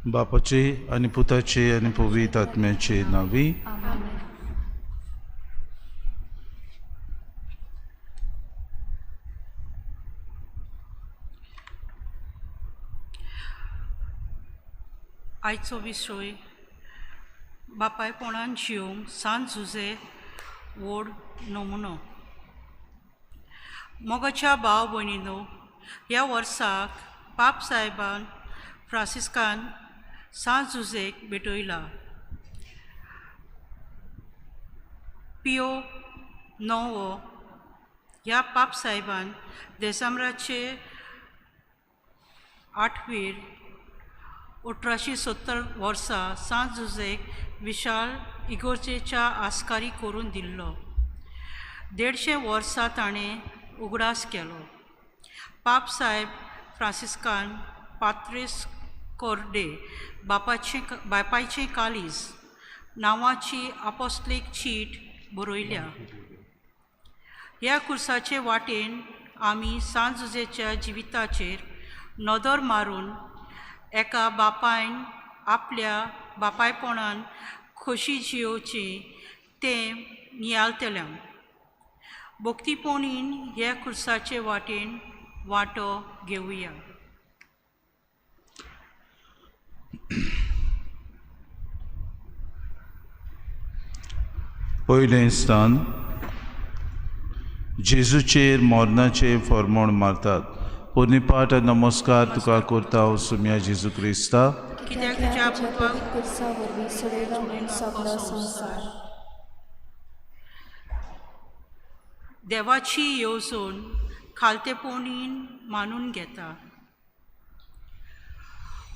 बापाचे आनी पुताचे आनी पवित्र आत्म्याचे नांवी. आयचो विशय बापायपणान जिवंक सांत जुझे व्हड नमुनो. मोगाच्या भाव भयणीनो, ह्या वर्साक पाप साहेबान फ्रांसिस्कान सांत जुझेक भेटयला. पियो नवो ह्या पाप साहेबान देसाम्राचे 8वीर 1870 वर्सा सांत जुझेक विशाल इगोर्जेच्या आस्कारी करून दिल्लो. 150 वर्सां ताणें उगडास केलो. पाप साहेब फ्रांसिस्कान पात्रेस कोर्डे बापायचें कालीज नांवाची आपोस्लीक चीट बरयल्या. ह्या कुर्साचे वाटेन आमी सांत जुझेच्या जिविताचेर नदर मारून एका बापायन आपल्या बापायपणान खोशी जियोवची तें नियाळतल्या. भक्तीपणीन ह्या कुर्साचे वाटेन वांटो घेवया. पयलें स्थान जेजूचेर मरणाचें फॉर्मोण मारतात. पुर्णीपाठ नमस्कार तुका करता हांव सुम्या जेजू क्रिस्ता, कित्याक तुज्या पुताक कुर्सा वरवीं सोडयलो म्हूण सगलो संवसार. देवाची येवजण खालतेपणीन मानून घेता.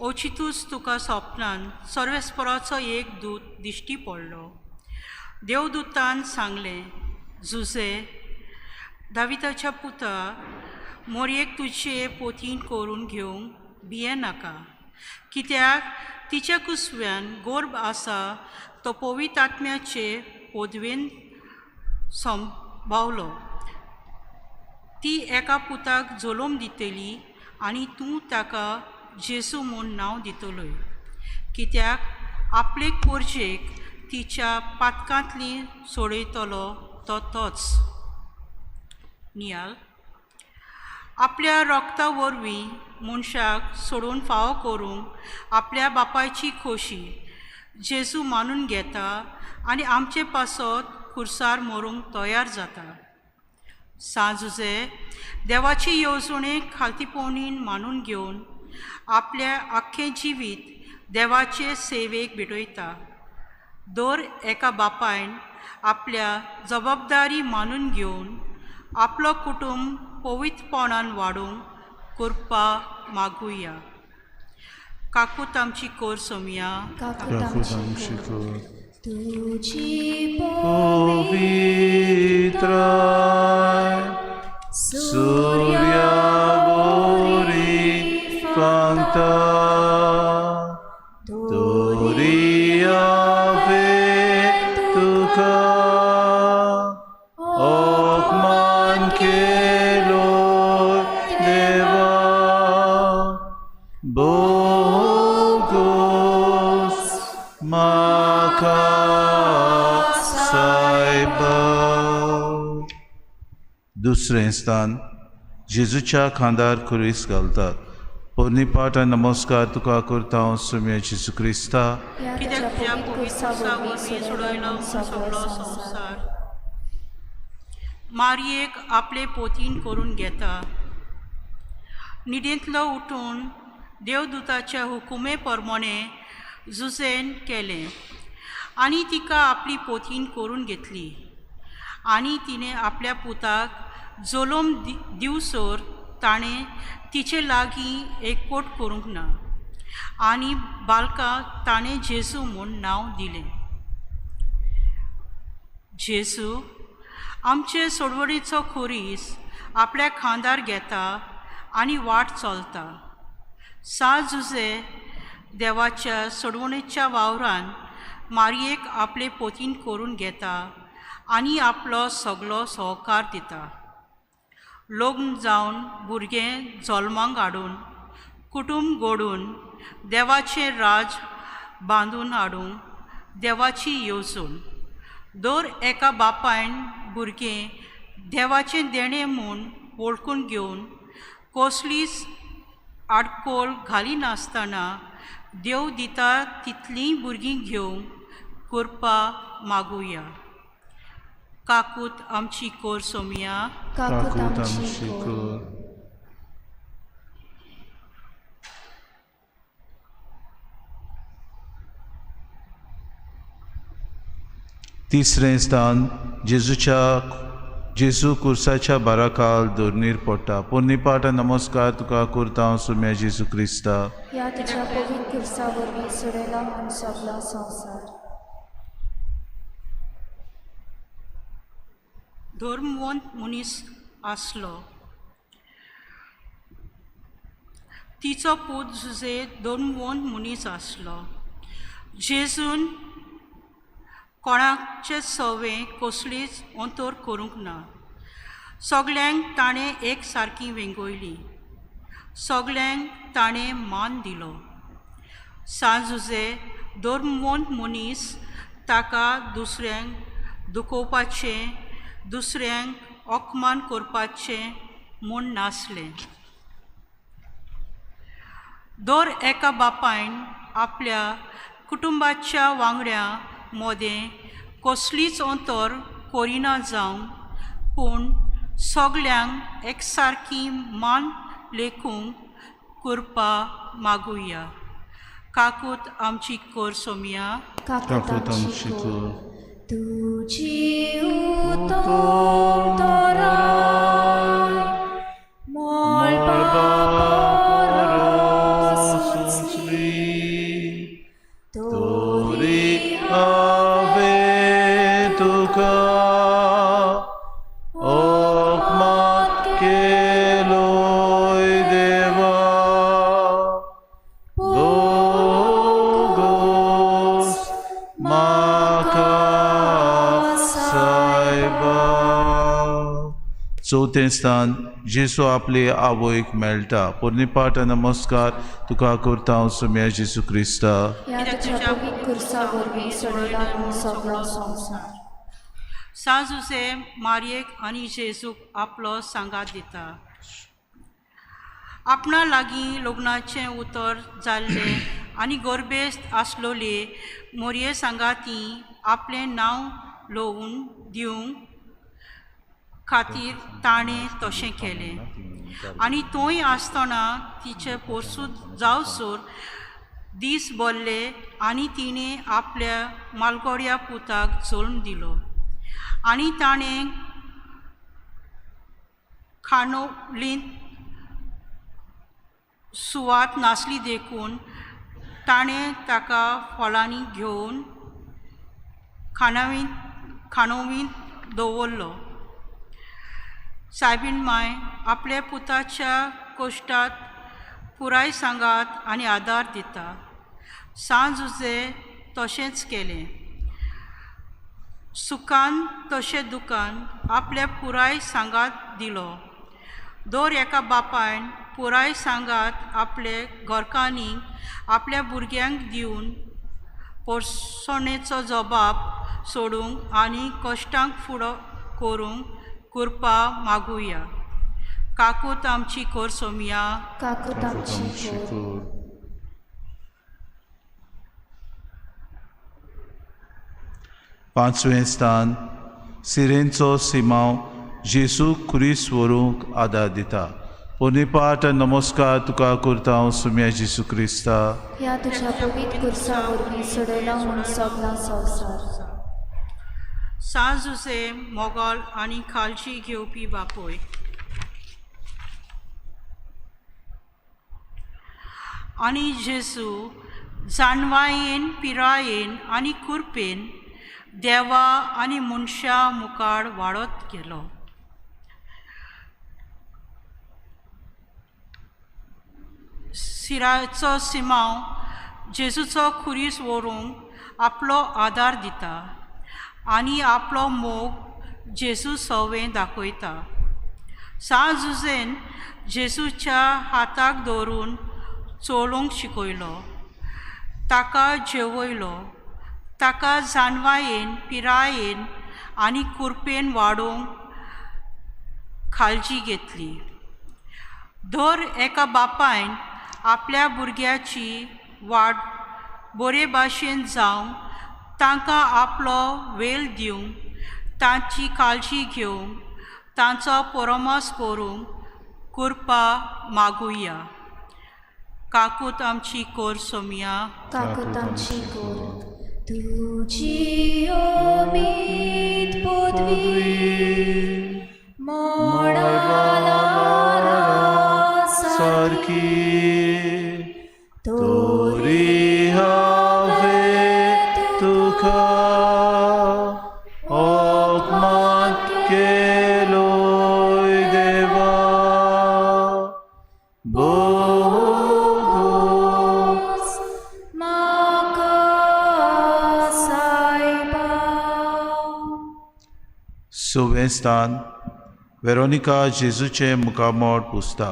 अवचितूच तुका सोपनान सर्वेस्पराचो एक दूत दिश्टी पडलो. देवदूतान सांगलें, जुझे दाविताच्या पुता, मोरयेक तुजे पोतीन करून घेवंक भिये नाका, कित्याक तिच्या कुसव्यान गोर्भ आसा तो पवित्र आत्म्याचे पदवेन संभावलो. ती एका पुताक जल्म दितली आनी तूं ताका जेजू म्हूण नांव दितलोय, कित्याक आपले पोरजेक तिच्या पातकांतली सोडयतलो तो तोच. नियाल आपल्या रोगता वरवीं मनशाक सोडून फावो करूंक आपल्या बापायची खोशी जेजू मानून घेता आनी आमचे पासत खुर्सार मरूंक तयार जाता. सांत जुझे देवाची येवजणे खालतीपणीन मानून घेवन आपल्या आख्खें जिवीत देवाचे सेवेक भेटयता. दर एका बापायन आपल्या जबाबदारी मानून घेवन आपलो कुटुंब पवित्रपणान वाडोवंक करपा मागुया. काकूत आमची कोर सोमया, काकूत आमची कर. तुजी पवित्र सुर्या वरी फांकता, तोरिया वे तुका अपमान केलो देवा, बोगोस म्हाका सायबा. दुसरें स्थान जेजूच्या खांदार खुरीस घालतात. पोरणी नमस्कार तुका करता हांव सुम्या जेजू क्रिस्ता, कित्याक तुज्या पवित्र कुर्सा वरवीं सोडयलो म्हूण सगलो संवसार. मारयेक आपले पोतीन करून घेता. न्हिदेंतलो उठून देवदूताच्या हुकुमे प्रमाणे जुझेन केलें आनी तिका आपली पोतीन करून घेतली आनी तिणें आपल्या पुताक जल्म दिवसर ताणें तिचे लागीं एकवट करूंक ना आनी बालकाक ताणें जेजू म्हूण नांव दिलें. जेजू आमचे सोडवणीचो खुरीस आपल्या खांदार घेता आनी वाट चलता. सांत जुझे देवाच्या सोडवणीच्या वावरान मारयेक आपले पोतीन करून घेता आनी आपलो सगलो सहकार दिता. लग्न जावन भुरगें जल्माक हाडून कुटूंब घडून देवाचें राज बांदून हाडूंक देवाची येवजण. दर एका बापायन भुरगें देवाचें देणें म्हूण वळखून घेवन कसलीच आडकोळ घालिनासतना देव दिता तितलीं भुरगीं घेवंक कृपा मागुया. काकूत आमची कोर सोमया. काकूत काकूत आमची आमची कर. कर. तिसरें स्थान जेजूच्या जेजू कुर्साच्या बाराखाल दोर्नीर पडटा. पोन्नीपाट नमस्कार तुका करता हांव सुम्या जेजू क्रिस्ता. ह्या तुज्या पवित्र खुर्सा वरवीं सोडयला म्हूण सगलो संवसार. धर्मवंत मनीस आसलो. तिचो पूत जुजे धर्मवंत मनीस आसलो. जेजून कोणाचे सवे कसलीच अंतर करूंक ना. सगल्यांक ताणें एक सारकी वेंगयली. सगल्यांक ताणें मान दिलो. सांत जुजे धर्मवंत मनीस ताका दुसऱ्यांक दुखोवपाचें, दुसऱ्यांक अपमान करपाचें म्हूण नासलें. दर एका बापायन आपल्या कुटुंबाच्या वांगड्यां मदें कसलीच अंतर करिना जावं, पूण सगल्यांक एकसारकी मान लेखूंक कृपा मागुया. काकूत आमची कर सोमया. काकूत काकूत आमची आमची कर. कर. तुजी उतोर तोराय मळबा परस उंचली, तोरी हांवें तुका अपमान केलोय देवा, बोगोस म्हाका सायबा. चवथें स्थान जेजू आपले आवयक मेळटा. पोन्नीपाट नमस्कार तुका करता हांव सुम्या जेजू क्रिस्ता. ह्या तुज्या पवित्र खुर्सा वरवीं सोडयला म्हूण सगलो संवसार. सांत जुजे मारयेक आनी जेजूक आपलो सांगात दिता. आपणा लागीं लग्नाचें उतर जाल्लें आनी गोरबेस्त आसलोले मोरये सांगाती आपलें नांव लोवून दिवंक खातीर ताणें तशें केलें. आनी थंय आसतना तिचे पोरसूद जावसर दीस भरले आनी तिणें आपल्या मालगोड्या पुताक जल्म दिलो. आनी ताणें खाणोवलींत सुवात नासली देखून ताणें ताका फळांनी घेवन खाणोवींत दवरलो. सायबीण माय आपल्या पुताच्या कोश्टात पुराय सांगात आनी आदार दिता. सांत जुजे तशेंच केलें. सुखान तशें दुखान आपल्या पुराय सांगात दिलो. दर एका बापायन पुराय सांगात आपले घरकान्नीक आपल्या भुरग्यांक दिवन पोरसणेचो जबाब सोडूंक आनी कश्टांक फुडो करूंक कृपा मागुया. काकूत आमची कर सोमया. काकूत काकूत आमची आमची कर. कर. पांचवें स्थान सिरेंचो सिमांव जेजू क्रिस्त व्हरूंक आदार दिता. पोन्नीपाट नमस्कार तुका करता हांव सुम्या जेजू क्रिस्ता. ह्या तुज्या पवित्र खुर्सा वरवीं सोडयला म्हूण सगलो संवसार. सांत जुजे मोगल आनी काळजी घेवपी बापूय. आनी जेजू जाणवायेन पिरायेन आनी कुरपेन देवा आनी मनशां मुखार वाडत गेलो. सिराचो सिमांव जेजूचो खुरीस व्हरूंक आपलो आदार दिता आनी आपलो मोग जेजू सवें दाखयता. सांत जुजेन जेजूच्या हाताक धरून चलोवंक शिकयलो, ताका जेवयलो, ताका जाणवायेन पिरायेन आनी कुरपेन वाडोवंक काळजी घेतली. दर एका बापायन आपल्या भुरग्याची वाड बरे भाशेन जावंक तांकां आपलो वेळ दिवंक, तांची काळजी घेवंक, तांचो परामर्स करूंक कृपा मागुया. काकूत आमची कोर सोमया. काकूत आमची कोर. तुजी उमेद पदवी मोडाला सारकी तोरी हांवें तुका अपमान केलोय देवा भोगोस म्हाका सायबा. सवें स्थान वेरोनिका जेजूचें मुखामळ पुसता.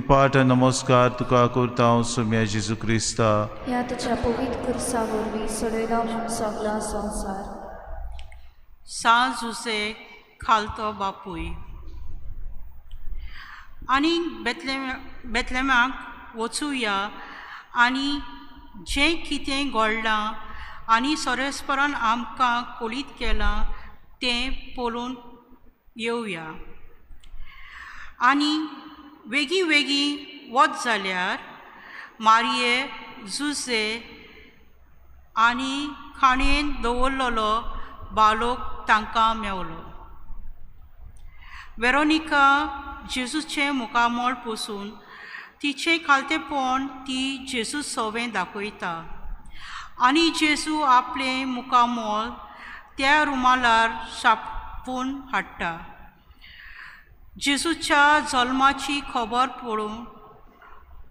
पाठ नमस्कार तुका करता हांव सुम्या जेजू क्रिस्ता. ह्या तुज्या पवित्र खुर्सा वरवीं सोडयला म्हूण सगळा संवसार. सां जुसे खालतो बापूय. आनी बेतलेमाक वचुया आनी जें कितें घडलां आनी सोरेस्परान आमकां कळीत केलां तें पळोवन येवया. आनी वेगीं वेगीं वच जाल्यार मारये जुजे आनी खाणयेन दवरलेलो बालोक तांकां मेवलो. वेरोनिका जेजूचें मुखामळ पुसून तिचें खालतेपण ती जेजू सवें दाखयता आनी जेजू आपलें मुखामळ त्या रुमालार छापून हाडटा. जेजूच्या जल्माची खबर पळोवन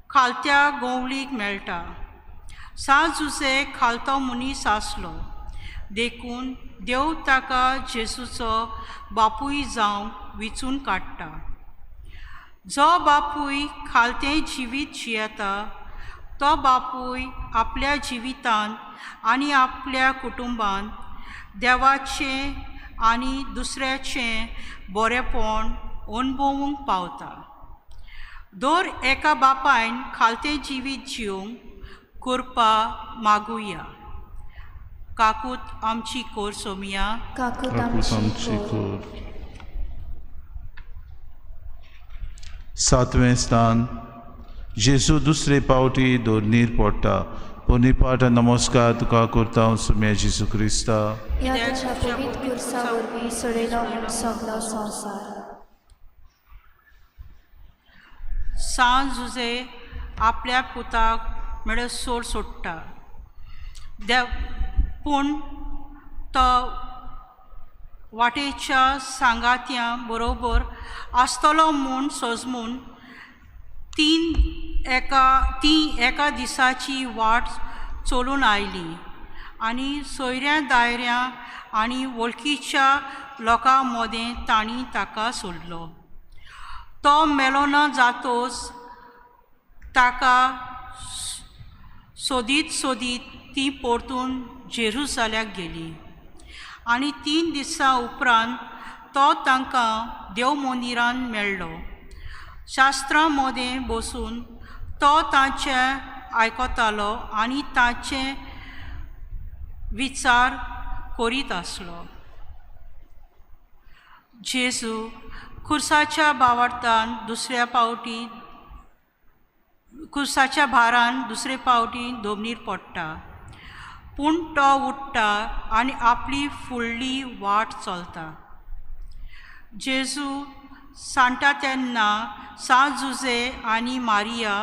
खालत्या गोवलीक मेळटा. सां जुजे खालतो मनीस आसलो देखून देव ताका जेजूचो बापूय जावंक विचून काडटा. जो बापूय खालतें जिवीत जियेता तो बापूय आपल्या जिवितांत आनी आपल्या कुटुंबांत देवाचें आनी दुसऱ्याचें बरेपण अणभवूंक पावता. दर एका बापायन खालतें जिवीत जिवंक कृपा मागुया. काकूत आमची कोर सोमया. काकूत काकूत आमची आमची कोर. कोर. सातवें स्थान जेजू दुसरे पावटी दोर्नीर पडटा. पाठ नमस्कार तुका करता हांव सुम्या जेजू क्रिस्ता. ह्या तुज्या पवित्र खुर्सा वरवीं सोडयला म्हूण सगळो संवसार. सां जुजे आपल्या पुताक म्हळ्यार सोड सोडटा देव, पूण तो वाटेच्या सांगात्यां बरोबर आसतलो म्हूण सजमून तीं एका दिसाची वाट चलून आयली आनी सोयऱ्या दायऱ्या आनी वळखीच्या लोकां मदें तांणी ताका सोडलो. तो मेलो ना जातोच ताका सोदीत सोदीत ती परतून जेरुजाल्याक गेली आनी 3 दिसां उपरांत तो तांकां देव मंदिरान मेळ्ळो. शास्त्रां मदें बसून तो तांचें आयकतालो आनी तांचे विचार करीत आसलो. जेजू खुर्साच्या भावार्थान दुसऱ्या पावटी खुर्साच्या भारान दुसरे पावटी दोमनीर पडटा, पूण तो उठ्ठा आनी आपली फुडली वाट चलता. जेजू सांडटा तेन्ना सां जुजे आनी मारिया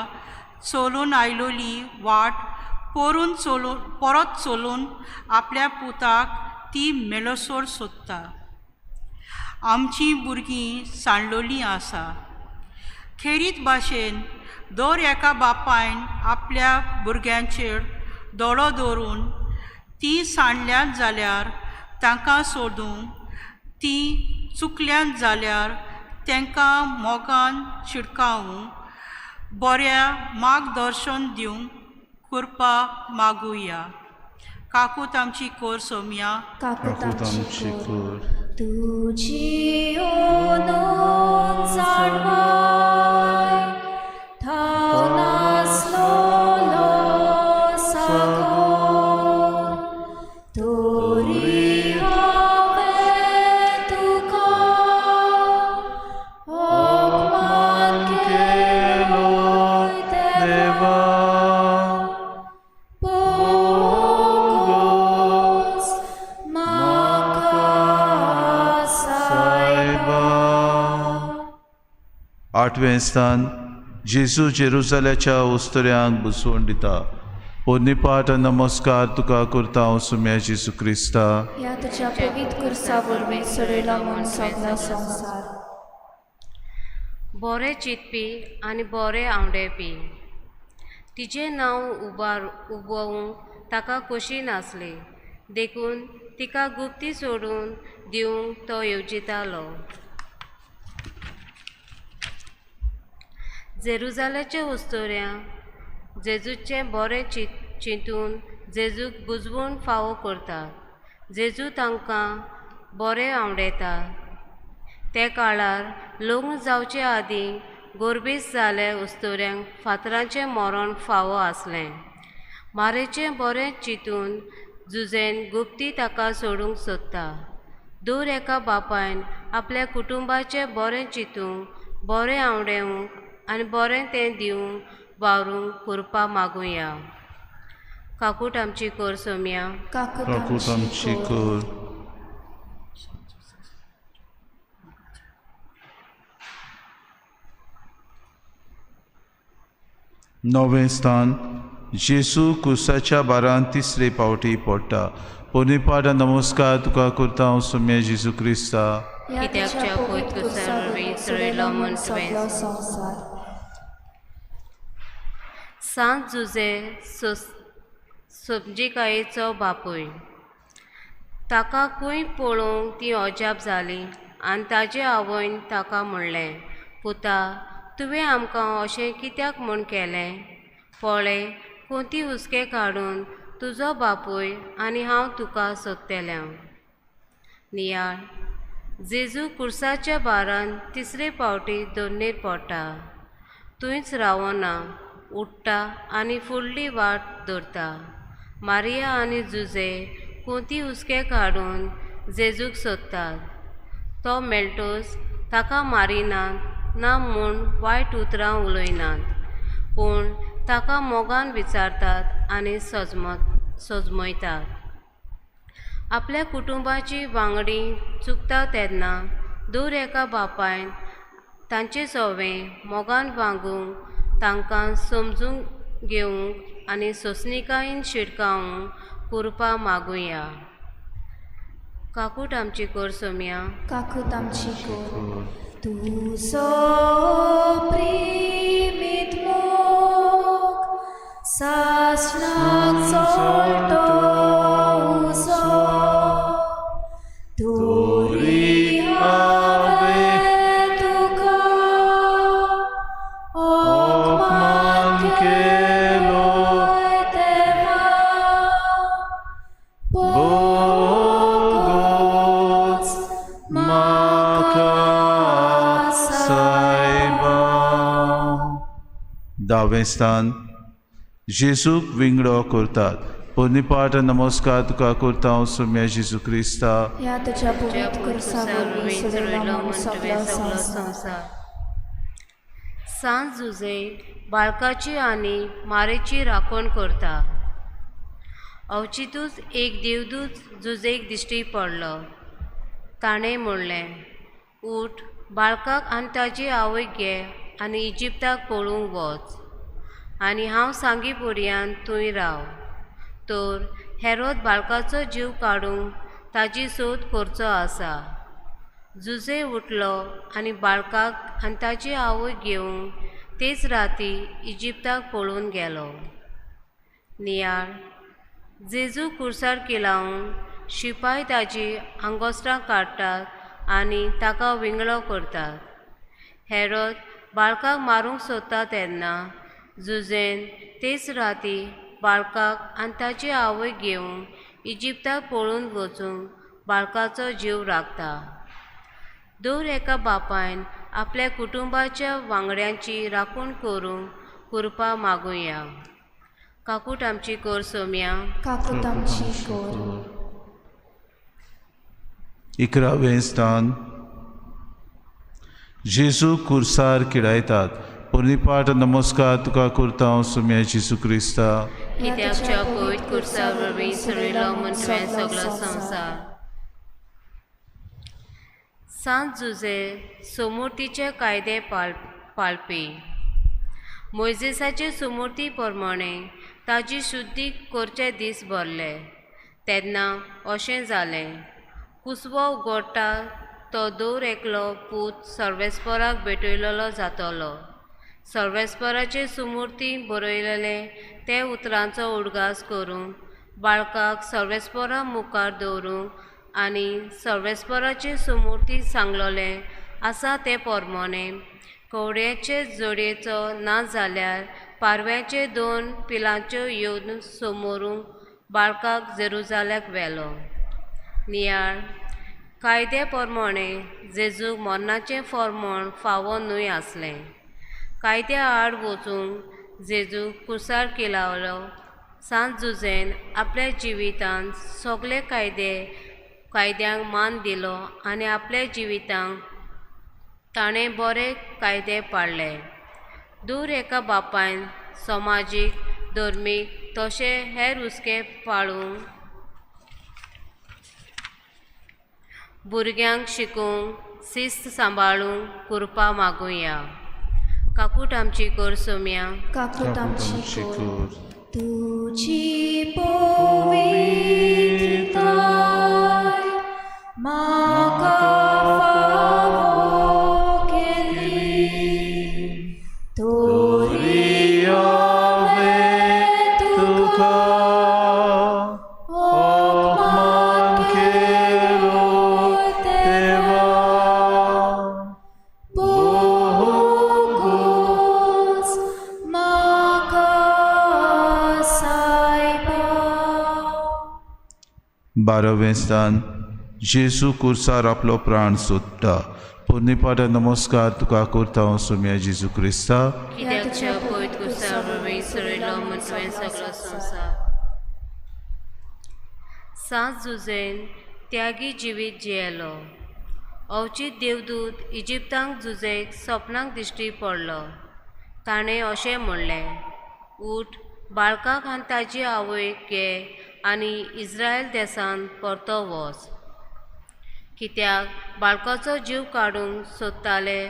चलून आयलोली वाट परत चलून आपल्या पुताक ती मेलोसोर सोदता. आमचीं भुरगीं सांडलोलीं आसा. खेरीत भाशेन दर एका बापायन आपल्या भुरग्यांचेर दोळो दवरून तीं सांडल्यांत जाल्यार तांकां सोदूंक, तीं चुकल्यांत जाल्यार तांकां मोगान शिडकावूंक बऱ्या मार्गदर्शन दिवंक कृपा मागुया. काकूत आमची कोर सोमया. काकूत काकूत आमची आमची कोर. कोर. तुजी ओनून जाणवाय थाव नासलोलो सागोर तोरी हांवें तुका अपमान केलो देवा पोगोस म्हाका सायबा. आठवें स्थान जेजू जेरुजाल्याच्या उस्तऱ्यांक बसवण दिता. पोन्नीपाठ नमस्कार तुका करता हांव सुम्या जेजू क्रिस्ता. ह्या तुज्या पवित्र कुर्सा वरवीं सोडयला म्हूण सगलो संवसार. बोरें चिंतपी आनी बोरें आंवडेवपी. तिचें नांव उबार उबोवंक ताका खोशी नासली, देखून तिका गुप्ती सोडून दिवंक तो येवजितालो. जेरुजाल्याच्या उस्तोऱ्यां जेजूचें बोरें चिंतून जेजूक बुजवून फावो करतात. जेजू तांकां बोरें आंवडेता. ते काळार लग्न जावचे आदीं गोरबीस जाले उस्तोऱ्यांक फातरांचें मरण फावो आसलें. मारेचें बोरें चिंतून जुजेन गुप्ती ताका सोडूंक सोदता. दर एका बापायन आपल्या कुटुंबाचें बोरें चिंतूंक, बोरें आंवडेवंक आनी बोरें तें दिवंक वावरूंक कुरपा मागुया. काकूट आमची कोर सोमया. काकूत काकूत आमची कोर. कोर. णवें स्थान जेजू कुसाच्या बारान तिसरे पावटी पडटा. पोन्नीपाठ नमस्कार तुका करता हांव सुम्या जेजू क्रिस्ता. ह्या कित्याक तुज्या च्या पवित्र पवित्र कुर्सा वरवीं सोडयला म्हूण सगलो संवसार. सांत जुजे समजिकायेचो बापूय. ताका कूंय पळोवंक ती अजाप जाली आनी ताजे आवयन ताका म्हणलें, पुता, तुवें आमकां अशें कित्याक म्हूण केलें? पळय, कोंती हुस्के काडून तुजो बापूय आनी हांव तुका सोदतल्या. नियाळ. जेजू कुर्साच्या बारान तिसरे पावटी दोन्नेर पडटा. थंयच रावना, उठ्ठा आनी फुडली वाट धरता. मारिया आनी जुजे कोंती हुस्के काडून जेजूक सोदतात. तो मेळटोच ताका मारिनात ना म्हूण वायट उतरां उलयनात, पूण ताका मोगान विचारतात आनी सजमयतात. आपल्या कुटुंबाची वांगडी चुकता तेन्ना दर एका बापायन तांचे सवे मोगान वागूंक, तांकां समजून घेवंक आनी सोंसणिकायेन शिटकावंक कुरपा मागुया. काकूट आमची कोर सोमया. काकूत आमची कोर. तुजो प्रेमीत मोग सासणाक चोळटो उजो तोरी हांवें तुका अपमान केलो देवा पोगोच म्हाका सायबा. धावें स्थान जेजूक विंगडो करतात. पोन्नीपाठ नमस्कार तुका करता हांव सुम्या जेजू क्रिस्ता. ह्या तुज्या पवित्र कुर्सा वरवीं सोडयला म्हूण सगलो संवसार. सांत जुजे बाळकाची आनी मारेची राखण करता. अवचितूच एक देवदूत जुजेक दिश्टी पडलो. ताणें म्हणलें, उठ, बाळकाक आनी ताजी आवयक घे आनी इजिप्ताक पळूंक वच आनी हांव सांगी पर्यांत थंय राव. तर हेरोद बाळकाचो जीव काडूंक ताजी सोद करचो आसा. जुजे उठलो आनी बाळकाक आनी ताजी आवयक घेवन तेच राती इजिप्ताक पळून गेलो. नियाळ. जेजू कुर्सार किलावन शिपाय ताजी आंगोस्त्रां काडटात आनी ताका विंगळो करतात. हेरोद बाळकाक मारूंक सोदता तेन्ना जुझेन तेच राती बाळकाक आनी ताची आवय घेवन इजिप्ताक पळून वचूंक बाळकाचो जीव राखता. दर एका बापायन आपल्या कुटुंबाच्या वांगड्यांची राखण करूंक कृपा मागुया. काकूट आमची कर सोम्या. काकूट आमची कर. 11वें स्थान. जेजू कुर्सार किडायतात. पुर्णिपाठ नमस्कार तुका करता हांव सुम्या जेजू क्रिस्ता. कित्याक च्या पवित्र कुर्सा वरवीं सोडयलो म्हूण तुवें सगलो संवसार. सांत जुझे सोमुर्तीचे कायदे पाळपी. मोयजेसाचे सुमूर्ती प्रमाणे ताजी शुद्धी करचे दीस भरले तेन्ना अशें जालें, कुसवो उगडटा तो दर एकलो पूत सर्वेस्पराक भेटयलेलो जातलो. सर्वेस्पराचे सुमूर्ती बरयलेले ते उतरांचो उडगास करूंक बाळकाक सर्वेस्परा मुखार दवरूंक आनी सर्वेस्पराचे सुमूर्ती सांगलोलें आसा ते प्रमाणे कवड्याचे जोडयेचो ना जाल्यार पारव्याचे 2 पिलांच्यो येवन समोरूंक बाळकाक जेरुजाल्याक व्हेलो. नियाळ कायद्या प्रमाणे जेजूक मरणाचें फॉर्मण फावो न्हय आसलें. कायद्या आड वचूंक जेजूक कुसार किलावलो. सांत जुझेन आपल्या जिवितांत सगळे कायद्यांक मान दिलो आनी आपल्या जिवितांक ताणें बरे कायदे पाळ्ळे. दर एका बापायन समाजीक, धर्मीक तशें हेर हुस्के पाळूंक भुरग्यांक शिकोवंक शिस्त सांबाळूंक कृपा मागुया. काकूट आमची कर सोम्या. काकूट आमची कर. तुजी पवित्रताय म्हाका फावो केली, तरी हांवें तुका अपमान केलो देवा. बोगोस म्हाका सायबा. 12वें स्थान. जेजू कुर्सार आपलो प्राण सोदता. पुर्णिपाठ नमस्कार तुका करता हांव सुम्या जेजू क्रिस्ता. कित्याक च्या पवित्र कुर्सा वरवीं सोडयलो म्हूण तुवें सगलो संवसार. सांत जुझेन त्यागी जिवीत जियेलो. अवचीत देवदूत इजिप्तांक जुझेक सपनाक दिश्टी पडलो. ताणें अशें म्हणलें, उठ, बाळकाक आनी ताजी आवयक घे आनी इस्रायल देसांत परतो वच. कित्याक बाळकाचो जीव काडूंक सोदताले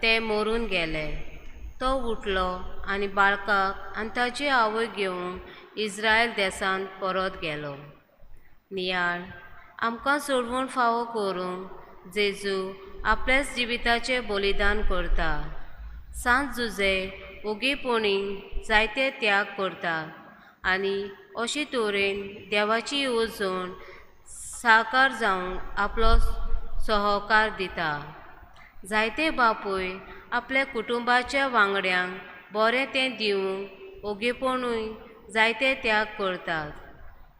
ते मरून गेले. तो उठलो आनी बाळकाक आनी ताजी आवय घेवन इस्रायल देसांत परत गेलो. नियाळ आमकां सोडवण फावो करूंक जेजू आपल्याच जिविताचें बलिदान करता. सांत जुझे ओगीपणी जायते त्याग करता आनी अशे तरेन देवाची येवजण साकार जावंक आपलो सहकार दिता. जायते बापूय आपल्या कुटुंबाच्या वांगड्यांक बरें तें दिवंक ओगीपणूय जायते त्याग करतात.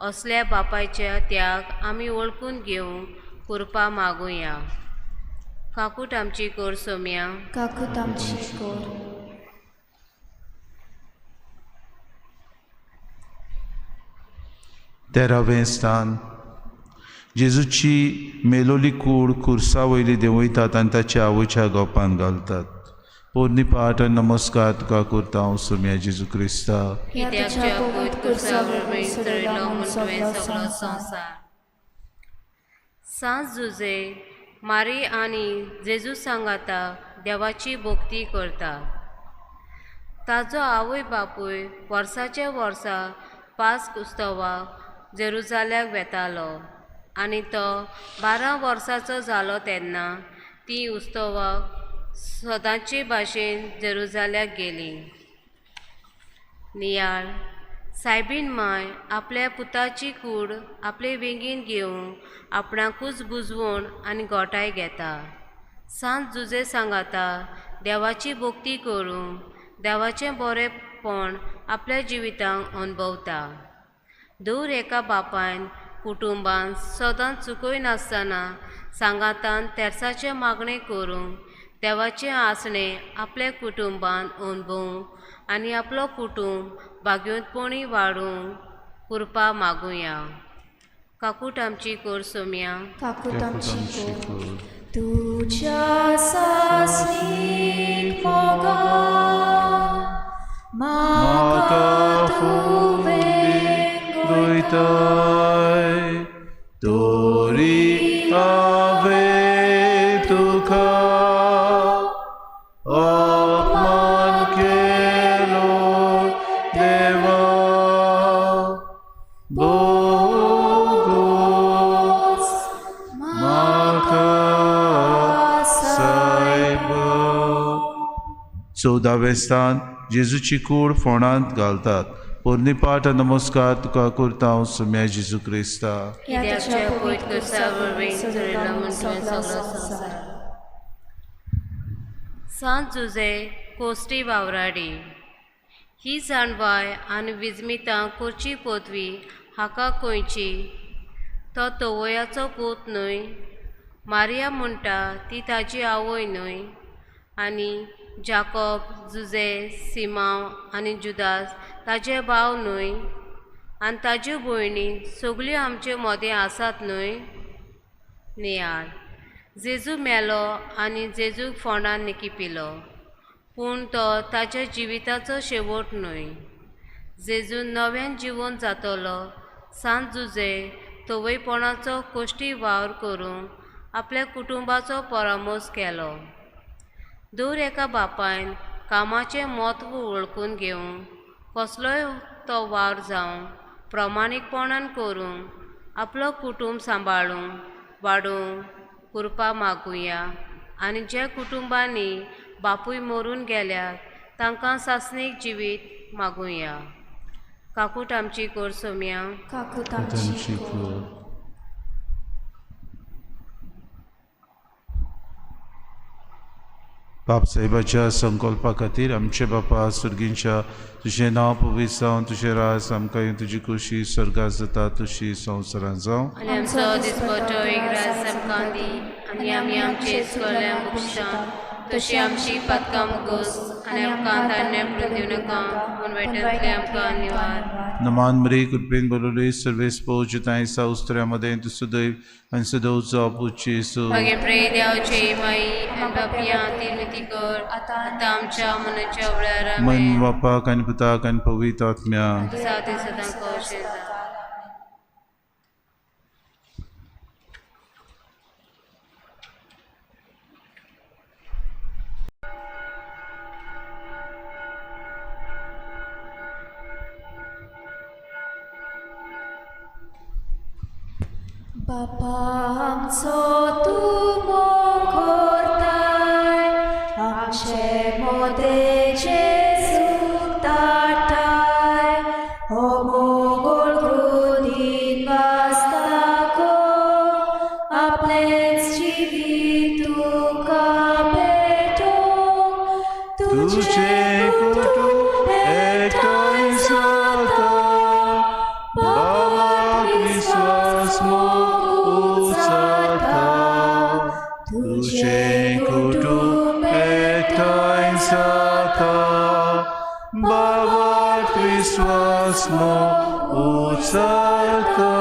असल्या बापायच्या त्याग आमी वळखून घेवंक कृपा मागुया. काकूट आमची कर सोम्या. काकूट आमची कर. 13वें स्थान. जेजूची मेलोली कूड कुर्सा वयली देंवयतात आनी ताच्या आवयच्या गोपान घालतात. पोरणी पाठ आनी नमस्कार तुका करता हांव सुम्या जेजू क्रिस्ता. कित्याक च्या पवित्र कुर्सा वरवीं सोडयलो म्हूण तुवें सगलो संवसार. सांत जुझे मारी आनी जेजू सांगाता देवाची भक्ती करता. ताजो आवय बापूय वर्साच्या वर्सा पास्क उत्सवाक जेरुजाल्याक वेतालो आनी तो 12 वर्सांचो जालो तेन्ना ती उत्सवाक सदांचे भाशेन जेरुजाल्याक गेली. नियाळ सायबीन माय आपल्या पुताची कूड आपले वेंगेन घेवन आपणाकूच बुजवण आनी गोठाय घेता. सांत जुझे सांगाता देवाची भक्ती करूंक देवाचें बरेंपण आपल्या जिवितांत अणभवता. दर एका बापायन कुटुंबान सदांच चुकयनासतना सांगातान तेर्साचें मागणें करूंक देवाचें आसणें आपल्या कुटुंबान अणभवूंक आनी आपलो कुटुंब भाग्योतपणी वाडूंक कृपा मागुया. काकूट आमची कर सोम्या. काकूट आमची कर. तुज्या सासणीक मोगा म्हाका तुवें गोयताय तोरी हांवें तुका अपमान केलो देवा बोगोस म्हाका सायब. 14वें स्थान जेजूची कूड फोंडांत घालतात. पोरणी पाठ नमस्कार तुका करता हांव सुम्या जेजू क्रिस्ता. कित्याक पवित्र खुर्सा वरवीं चलयला म्हूण तुवें सगळो संवसार. सांत जुजे कोस्टी वावराडी ही जाणवाय आनी विजमितां करची पदवी हाका खंयची? तो तवयाचो पूत न्हय? मारिया म्हणटा ती ताजी आवय न्हय? आनी जाकोब, जुजे, सिमांव आनी जुदास ताजे भाव न्हय? आनी ताज्यो भयणी सगल्यो आमचे मदें आसात न्हय? नियाळ. जेजू मेलो आनी जेजूक फोंडान निकिपिलो, पूण तो ताच्या जिविताचो शेवट न्हय. जेजू नव्यान जिवन जातलो. सांत जुजे तवयपणाचो कश्टी वावर करूंक आपल्या कुटुंबाचो परामर्श केलो. दर एका बापायन कामाचें म्हत्व वळखून घेवंक कसलोय तो वावर जावं प्रमाणीकपणान करूंक आपलो कुटुंब सांबाळूंक वाडोवंक कृपा मागुया. आनी ज्या कुटुंबांनी बापूय मरून गेल्यात तांकां सासणीक जिवीत मागुया. काकूट आमची कर सोम्या. काकूट आमची कर. बाप साहेबाच्या संकल्पा खातीर आमचे बापा सुर्गींच्या तुजें नांव पवित्र जावं, तुजें राज आमकां येवं, तुजी खोशी स्वर्गात जाता तशी संवसारांत जावं. आनी आमचो दिसपट्टो एक रास आमकां दी आनी आमी आमचे चुकल्या बक्षां तशी आमची पातकां मुगोस आनी आमकां तान्ने पडून दिवं नाका पूण वायटांतलें आमकां निवार. नमान मरे कृपेन बरोवले सर्वेस पोवजताय सा उस्त्र्यामध्ये तूं सदैव आनी सदैव जावं जेजू. मागीर प्रे देवचे माई आनी बापया ती कर आतां आमच्या मनाच्या वेळार. मन बापाक आनी पुताक आनी पवित्र आत्म्याक सादी सदां कशें. बापा आमचो तूं मोग करताय, आमचे मोदें जेजूक धाडटाय, हो मोग वळखून दिनवासता आपलेंच जिवीत तुका भेटोवंक तुजें कुटुंब एकठांय जाता बाबा विस्वास मोग तुझे कुटुंब एकठांय जाता बाबा विस्वास मोग उचारता.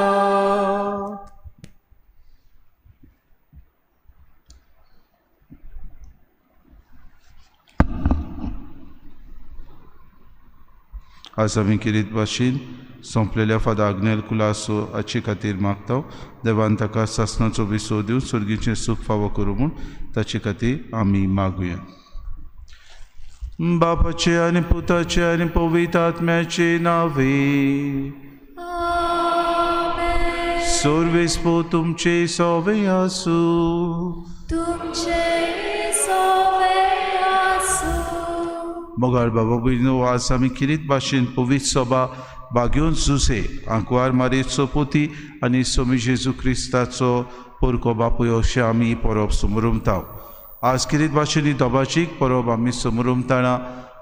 आज आमी किरीत भाशेन सोंपलेल्या फादर आग्नेल कुलासो हाचे खातीर मागता. देवान ताका सासणाचो विसव दिवन स्वर्गीचें सूख फावो करूं म्हूण ताचे खातीर आमी मागुया. बापाचे आनी पुताचे आनी पवित्र आत्म्याचे नावे. सर्वेस्पो तुमचे सोवे आसूं. तुमचे सोवे आसूं. मोगाळ बाबा भयणो, आज आमी किरीत भाशेन पवित्र सभा बाग्योन जुसे आंकवार मारयेचो पोती आनी सोमी जेजू क्रिस्ताचो पोरको बापूय अशें आमी परब समरुमता. आज किरीत भाशेन दोबाचीक परब आमी समरुमतना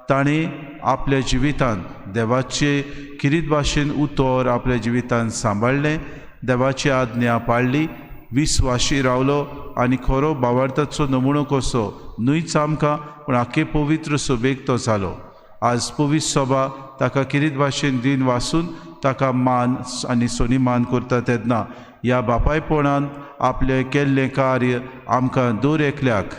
ताणें आपल्या जिवितांत देवाचे किरीत भाशेन उतर आपल्या जिवितांत सांबाळ्ळें, देवाची आज्ञा पाळ्ळी, विस्वाशी रावलो आनी खरो भावार्थाचो नमुनो कसो न्हूच आमकां पूण आख्खे पवित्र सभेक तो जालो. आज पवित्र सभा ताका किरीत भाशेन दिन वासून ताका मान आनी सन्मान करता तेन्ना ह्या बापायपणान आपलें केल्लें कार्य आमकां दर एकल्याक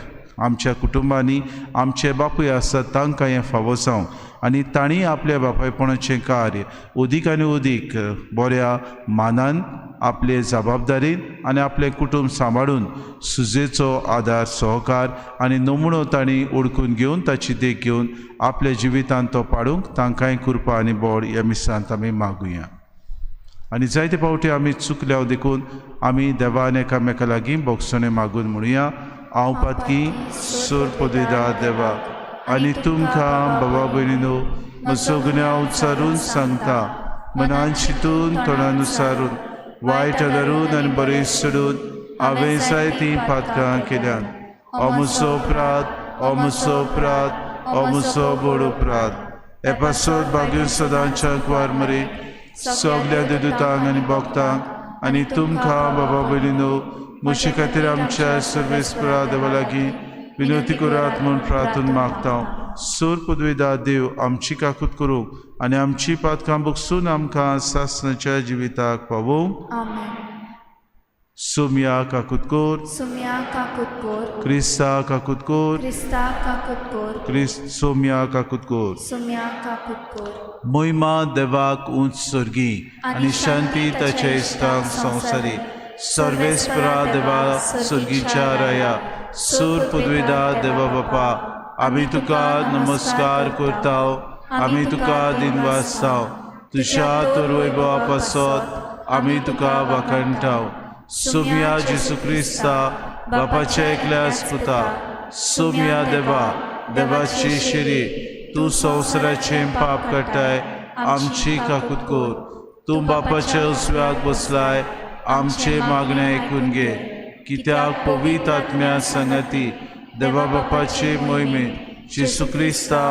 आमच्या कुटुंबांनी आमचे बापूय आसात तांकां हें फावो जावं आनी तांणी आपल्या बापायपणाचें कार्य अदीक आनी अदीक बऱ्या मानान आपले जबाबदारीन आनी आपलें कुटुंब सांबाळून सुजेचो आदार सहकार आनी नमुनो तांणी ओळखून घेवन ताची देख घेवन आपल्या जिवितांत तो पाडूंक तांकांय कृपा आनी बळ ह्या मिसांत आमी मागुया. आनी जायते फावटी आमी चुकल्या देखून आमी देवान एकामेका लागीं बोगसणें मागून म्हणुया, हांव पातकी सोर पदवेदार देवा आनी तुमकां बाबा भयणीनो म्हजो गुन्यांव उच्चारून सांगता, मनान चिंतून तोंडान उच्चारून वायट धरून आनी बरें सोडून हांवें जायतीं पातकां केल्यान. हो म्हजो अपराध, हो म्हजो अपराध, हो म्हजो व्हड अपराध. हे पासत भाग्य सदांच्या कुवार मरे सगल्या देदुतांक आनी भक्तांक आनी तुमकां बाबा भयणीनो म्हजे खातीर आमच्या सर्वेस्परा देवा लागीं विनवती करात म्हूण प्रार्थना मागता. सोर पदवेदार देव आमची काकूत करूंक आनी आमची पातकां बगसून आमकां सासणाच्या जिविताक पावोवंक. आमेन. सोमया काकूत कोर, सुम्या काकूत कोर, क्रिस्ता काकूत कोर, क्रिस्ता काकूत कोर, क्रिस्त सोमया काकूत कोर. सुम्या काकूत कोर. मोहिमा देवाक उंच स्वर्गी आनी शांती ताच्या इश्टांक संवसारी. सर्वेस्परा देवा स्वर्गीच्या राया सूर पदवेदार देवा बापा आमी तुका नमस्कार करता, आमी तुका दिनवासता. तुज्या तर वैभवा पासत आमी तुका वाखाणटा. सोमया जेजू क्रिस्ता बापाच्या एकल्याच पुता, सोमया देवा देवाची शिरी तूं संवसाराचें पाप काडटाय आमची काकूत कर. तूं बापाच्या उजव्याक बसलाय आमचे मागणें आयकून घे, कित्याक पवित्र आत्म्या संगती देवा बापाचे मोहिमेन जेजू क्रिस्ता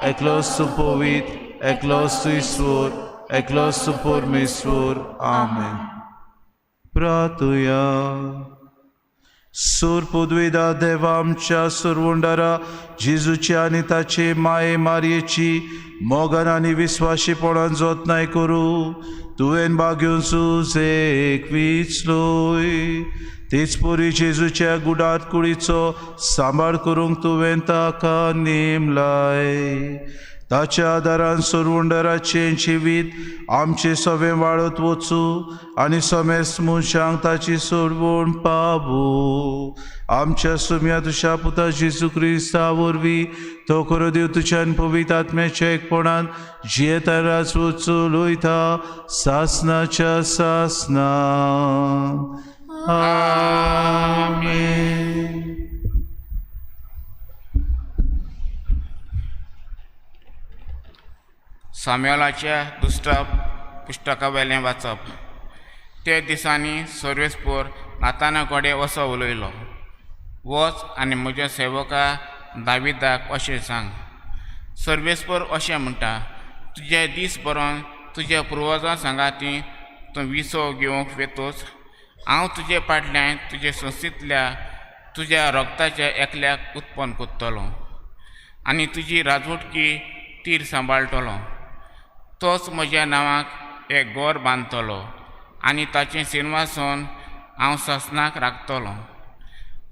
एकलोच तूं पवित्र, एकलोच तूं ईश्वर, एकलोच तूं परमेश्वर. आमेन. प्रार्थुया. सूर पदवेदा देवा आमच्या सुरवंडारा जेजूची आनी ताचे माये मारयेची मोगान आनी विस्वाशीपणान जतनाय करूं. तुवें बागेवन सुजेक विचलोय तेच परी जेजूच्या गुडात कुडीचो सांबाळ करूंक तुवें ताका नेमलाय. ताच्या आदारान सुरवंडराचें जिवीत आमचें सगळें वाडत वचूं आनी समेस्त मनशांक ताची सोडवण पावूं. आमच्या सुम्या तुज्या पुता जेजू क्रिस्ता वरवीं तो खरो देव तुज्यान पवित्र आत्म्याच्या एकपणान जियेता राज चलयता सासनाच्या सासना. आमेन. साम्युएलाच्या दुसऱ्या पुस्तकावेलें वाचप. ते दिसांनी सर्वेस्पोर नाताना कडेन असो उलयलो, वच आनी म्हज्या सेवका दाविदाक अशें सांग, सर्वेस्पोर अशें म्हणटा, तुजे दीस बरोवन तुज्या पुर्वजां सांगाती तूं विसो घेवंक वेतोच. हांव तुजे फाटल्यान तुजे संस्थेंतल्या तुज्या रगताच्या एकल्याक उत्पन्न करतलो आनी तुजी राजवटकी तीर सांबाळटलो. तोच म्हज्या नांवाक एक घर बांदतलो आनी ताचें सिंहासन हांव सासणाक राखतलो.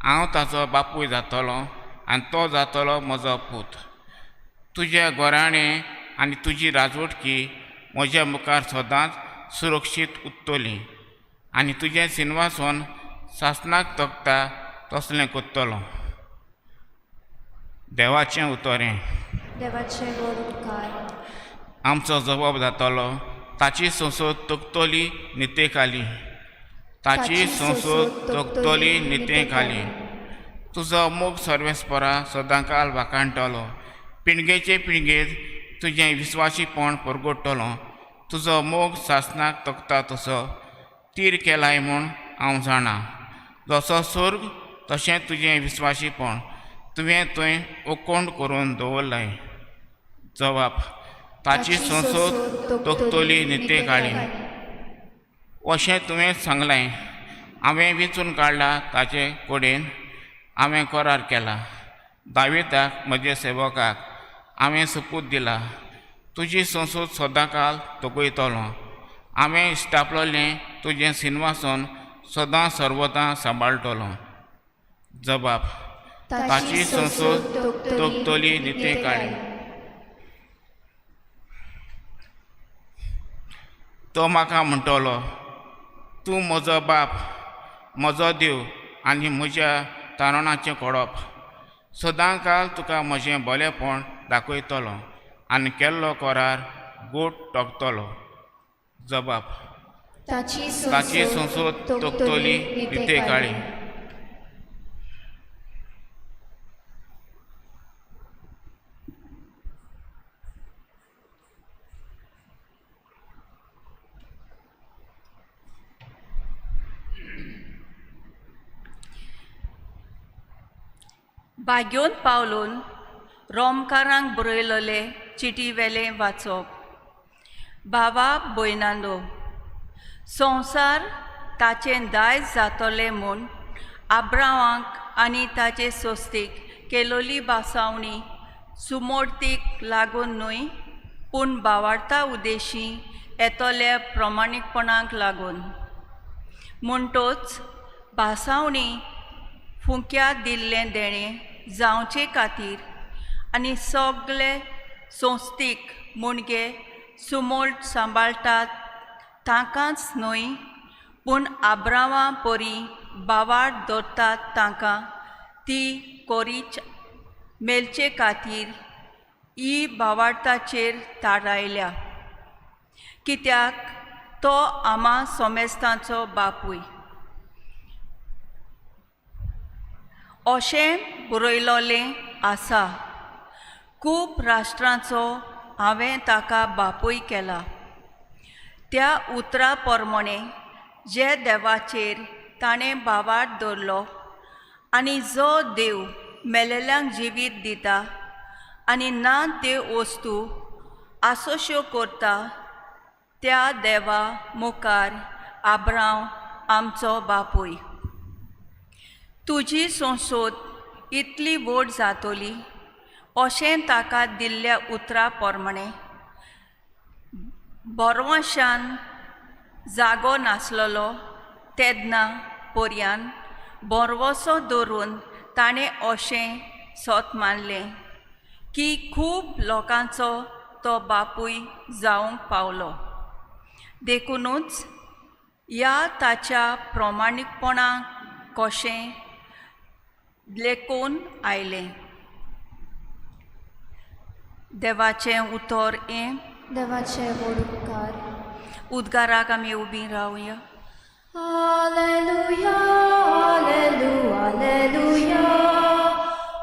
हांव ताचो बापूय जातलो आनी तो जातलो म्हजो पूत. तुज्या घराणें आनी तुजी राजवटकी म्हज्या मुखार सदांच सुरक्षीत उरतली आनी तुजें सिंहासन सासणाक तगता तसलें करतलो. देवाचें उतरें. देवाचे व्हड उपकार. आमचो जबाब जातलो, ताची संसद तगतली नितेखाली, ताची संसद तगतली नितेखाली. तुजो मोग सर्वेस्परा सदांकाल वाखाणटलो, पिणगेचे पिणगेर तुजें विस्वाशीपण परगडटलो. तुजो मोग सासणाक तगता तसो तीर केलाय म्हूण हांव जाणा. जसो स्वर्ग तशें तुजें विस्वाशीपण. तुवें थंय उकोंड करून दवरलाय. जवाब. ताची संसद तोखतली नित्य काळी. अशें तुवें सांगलें, हांवें विंचून काडला ताचे कडेन हांवें करार केला. दाविताक म्हज्या सेवकाक हांवें सपूत दिला, तुजी संसद सदांकाल तगयतलो. हांवें इश्टापलेलें तुजें सिंहासन सदां सर्वदां सांबाळटलो. जबाब. ताची संसद तोखतली नित्य काळी. तो म्हाका म्हणटलो, तूं म्हजो बाप, म्हजो देव आनी म्हज्या तारणाचें कोडप. सदांकाल तुका म्हजें बरेंपण दाखयतलो आनी केल्लो करार गोड टोकतलो. जबाब. ताची संसद तोखतली नित्य काळी. भाग्योन पावलून रोमकारांक बरयलले चिटी वेलें वाचप. बाबा भयणांनो, संवसार ताचें दायज जातलें म्हूण आब्रांवाक आनी ताचे सोस्तीक केलोली भासावणी सुमोर्तीक लागून न्हय, पूण बावार्ता उद्देशी येतल्या प्रमाणीकपणाक लागून. म्हणटोच भासावणी फुंक्या दिल्लें देणें जावचे खातीर आनी सगळे संस्थीक मुणगे सुमोल्ट सांबाळटात तांकांच न्हय, पूण आब्रांवा परी बावार दवरतात तांकां ती कोरीच मेलचे खातीर ही बावार्ताचेर थारायल्या, कित्याक तो आमा सोमेस्तांचो बापूय अशें बरयलोलें आसा. खूब राष्ट्रांचो हांवें ताका बापूय केला. त्या उतरा प्रमाणे जे देवाचेर ताणें भावार्थ दवरलो आनी जो देव मेलेल्यांक जिवीत दिता आनी ना त्यो वस्तू आसोश्यो करता त्या देवा मुखार आब्रांव आमचो बापूय. तुजी संसद इतली व्हड जातली अशें ताका दिल्ल्या उतरा प्रमाणे बोरवाशान जागो नासलेलो तेन्ना पर्यान बोरवसो दवरून ताणें अशें सत मानलें की खूब लोकांचो तो बापूय जावंक पावलो. देखुनूच ह्या ताच्या प्रमाणीकपणाक कशें लेखून आयलें. देवाचें उतर हें. देवाचे व्हड उपकार. उद्गाराक आमी उबीं रावया. Hallelujah, hallelujah, hallelujah,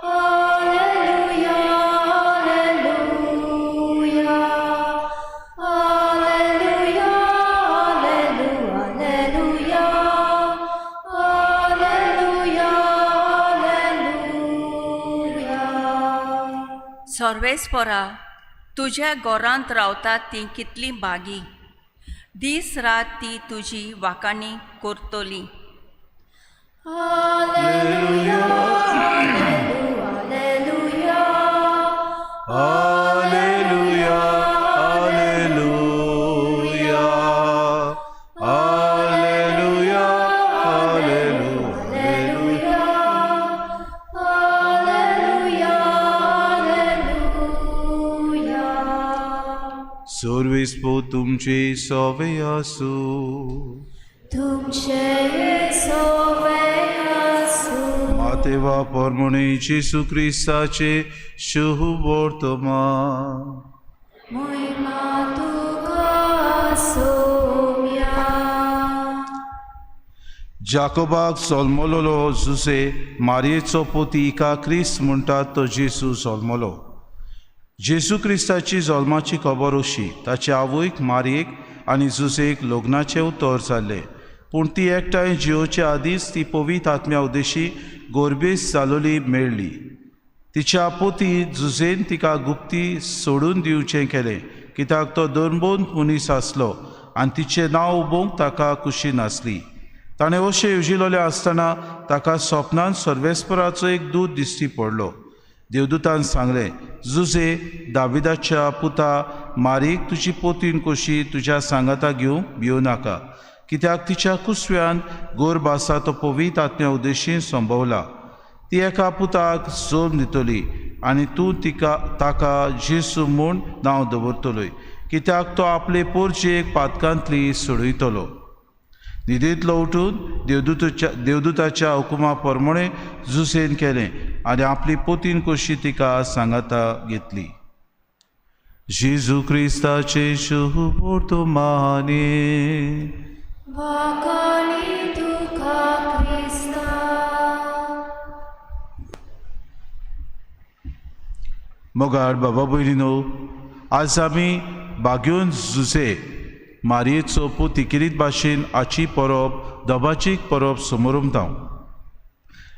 hallelujah, hallelujah, hallelujah, hallelujah, hallelujah. सर्वेस्परा, तुज्या घरांत रावतात तीं कितलीं भागी, दीस रात ती तुजी वाखाणी करतली. Hallelujah, hallelujah, hallelujah, hallelujah, hallelujah, hallelujah, hallelujah, hallelujah. सर्वेस्पो तुमचे सवे आसूं. तुमचे सवे आसूं. मातेवा परमणे जेसू क्रिस्ताचे शुभ वर्तमान. महिमा तुका सोम्या. जाकोबाक जल्मलोलो जुसे मारयेचो पोती हिका क्रिस्त म्हणटात तो जेसू जल्मलो. जेसू क्रिस्ताची जल्माची खबर अशी, ताचे आवयक मारयेक आनी जुसेक लग्नाचें उतर जाल्लें, पूण ती एकठांय जियोच्या आदींच ती पवित्र आत्म्या उद्देशी गोरबेस जालोली मेळ्ळी. तिच्या पोती जुझेन तिका गुप्ती सोडून दिवचें केलें, कित्याक तो दोनबोन मनीस आसलो आनी तिचें नांव उबोवंक ताका खुशी नासली. ताणें अशें येवजिलेलें आसतना ताका सपनान सर्वेस्पराचो एक दूत दिश्टी पडलो. देवदूतान सांगलें, जुझे दाविदाच्या पुता मारीक तुजी पोतीन कशी तुज्या सांगाता घेवंक भियो नाका, कित्याक तिच्या कुसव्यान गोरभ आसा तो पवित्र आत्म्या उद्देशीन संभवला. ती एका पुताक जल्म दितली आनी तूं तिका ताका जेसू म्हूण नांव दवरतलोय, कित्याक तो आपले पोरचेक पातकांतली सोडयतलो. न्हिदेंतलो उठून देवदूताच्या हुकुमा प्रमाणे जुसेन केलें आनी आपली पोतीन कशी तिका सांगाता घेतली. जेजू क्रिस्ताचे शुभ वर्तमाने. वाखाणी तुका क्रिस्ता. मोगाळ बाबा भयणीनो, आज आमी बागेवन जुझे मारयेचो पोती किरीत भाशेन आची परब दबाचीक परब समोरमता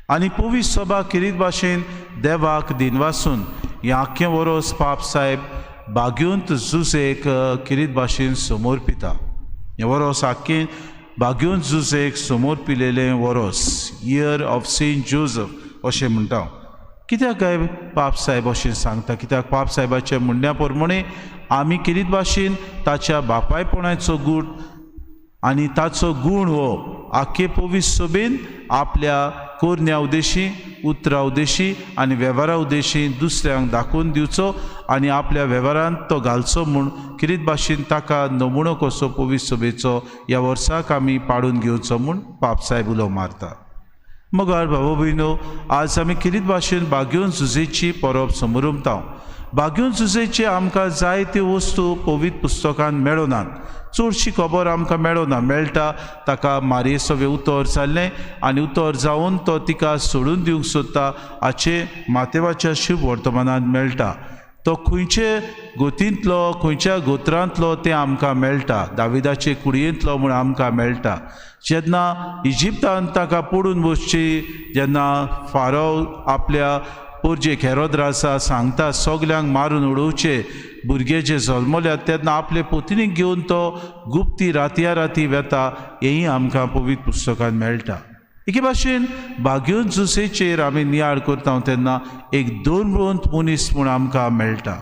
आनी पवित्र सभा किरीत भाशेन देवाक दिनवासून हें आख्खें वरोस पाप साहेब बागेवंत जुझेक किरीत भाशेन समोर पिता. हें वरोस आख्खें बागेवंत जुझेक समोर पिलेलें वरोस, इयर ऑफ सेंट जोजफ अशें म्हणटा. कित्याक काय पाप साहेब अशें सांगता? कित्याक पाप साहेबाच्या म्हणण्या प्रमाणे आमी किरीत भाशेन ताच्या बापायपणाचो गूण आनी ताचो गूण हो आख्खे पवित्र सभेन आपल्या कोरण्या उद्देशी, उतरा उद्देशी आनी वेव्हारा उद्देशी दुसऱ्यांक दाखोवन दिवचो आनी आपल्या वेव्हारांत तो घालचो म्हूण किरीत भाशेन ताका नमुणो कसो पवित्र सभेचो ह्या वर्साक आमी पाडून घेवचो म्हूण पाप साहेब उलो मारता. मगार भाव भयणो, आज आमी किरीत भाशेन बागेवन जुझेची परब समोरमता. बागेवन जुझेचे आमकां जायत्यो वस्तू पवित्र पुस्तकान मेळनात, चडशी खबर आमकां मेळना. मेळटा ताका मारये सगळें उतर जाल्लें आनी उतर जावन तो तिका सोडून दिवंक सोदता हाचें मातेवाच्या शुभ वर्तमानांत मेळटा. तो खंयचे गोतींतलो, खंयच्या गोत्रांतलो तें आमकां मेळटा. दाविदाचे कुडयेंतलो म्हूण आमकां मेळटा. जेन्ना इजिप्तान ताका पडून बसची, जेन्ना फारो आपल्या पोरजेक हेरोद राजा सांगता सगल्यांक मारून उडोवचे भुरगे जे जल्मल्यात, तेन्ना आपले पोतिनीक घेवन तो गुप्ती रातया राती वेता, हेंय आमकां पवित्र पुस्तकान मेळटा. एके भाशेन बागेवन जुसेचेर आमी नियाळ करता तेन्ना एक दोन मनीस म्हूण आमकां मेळटा.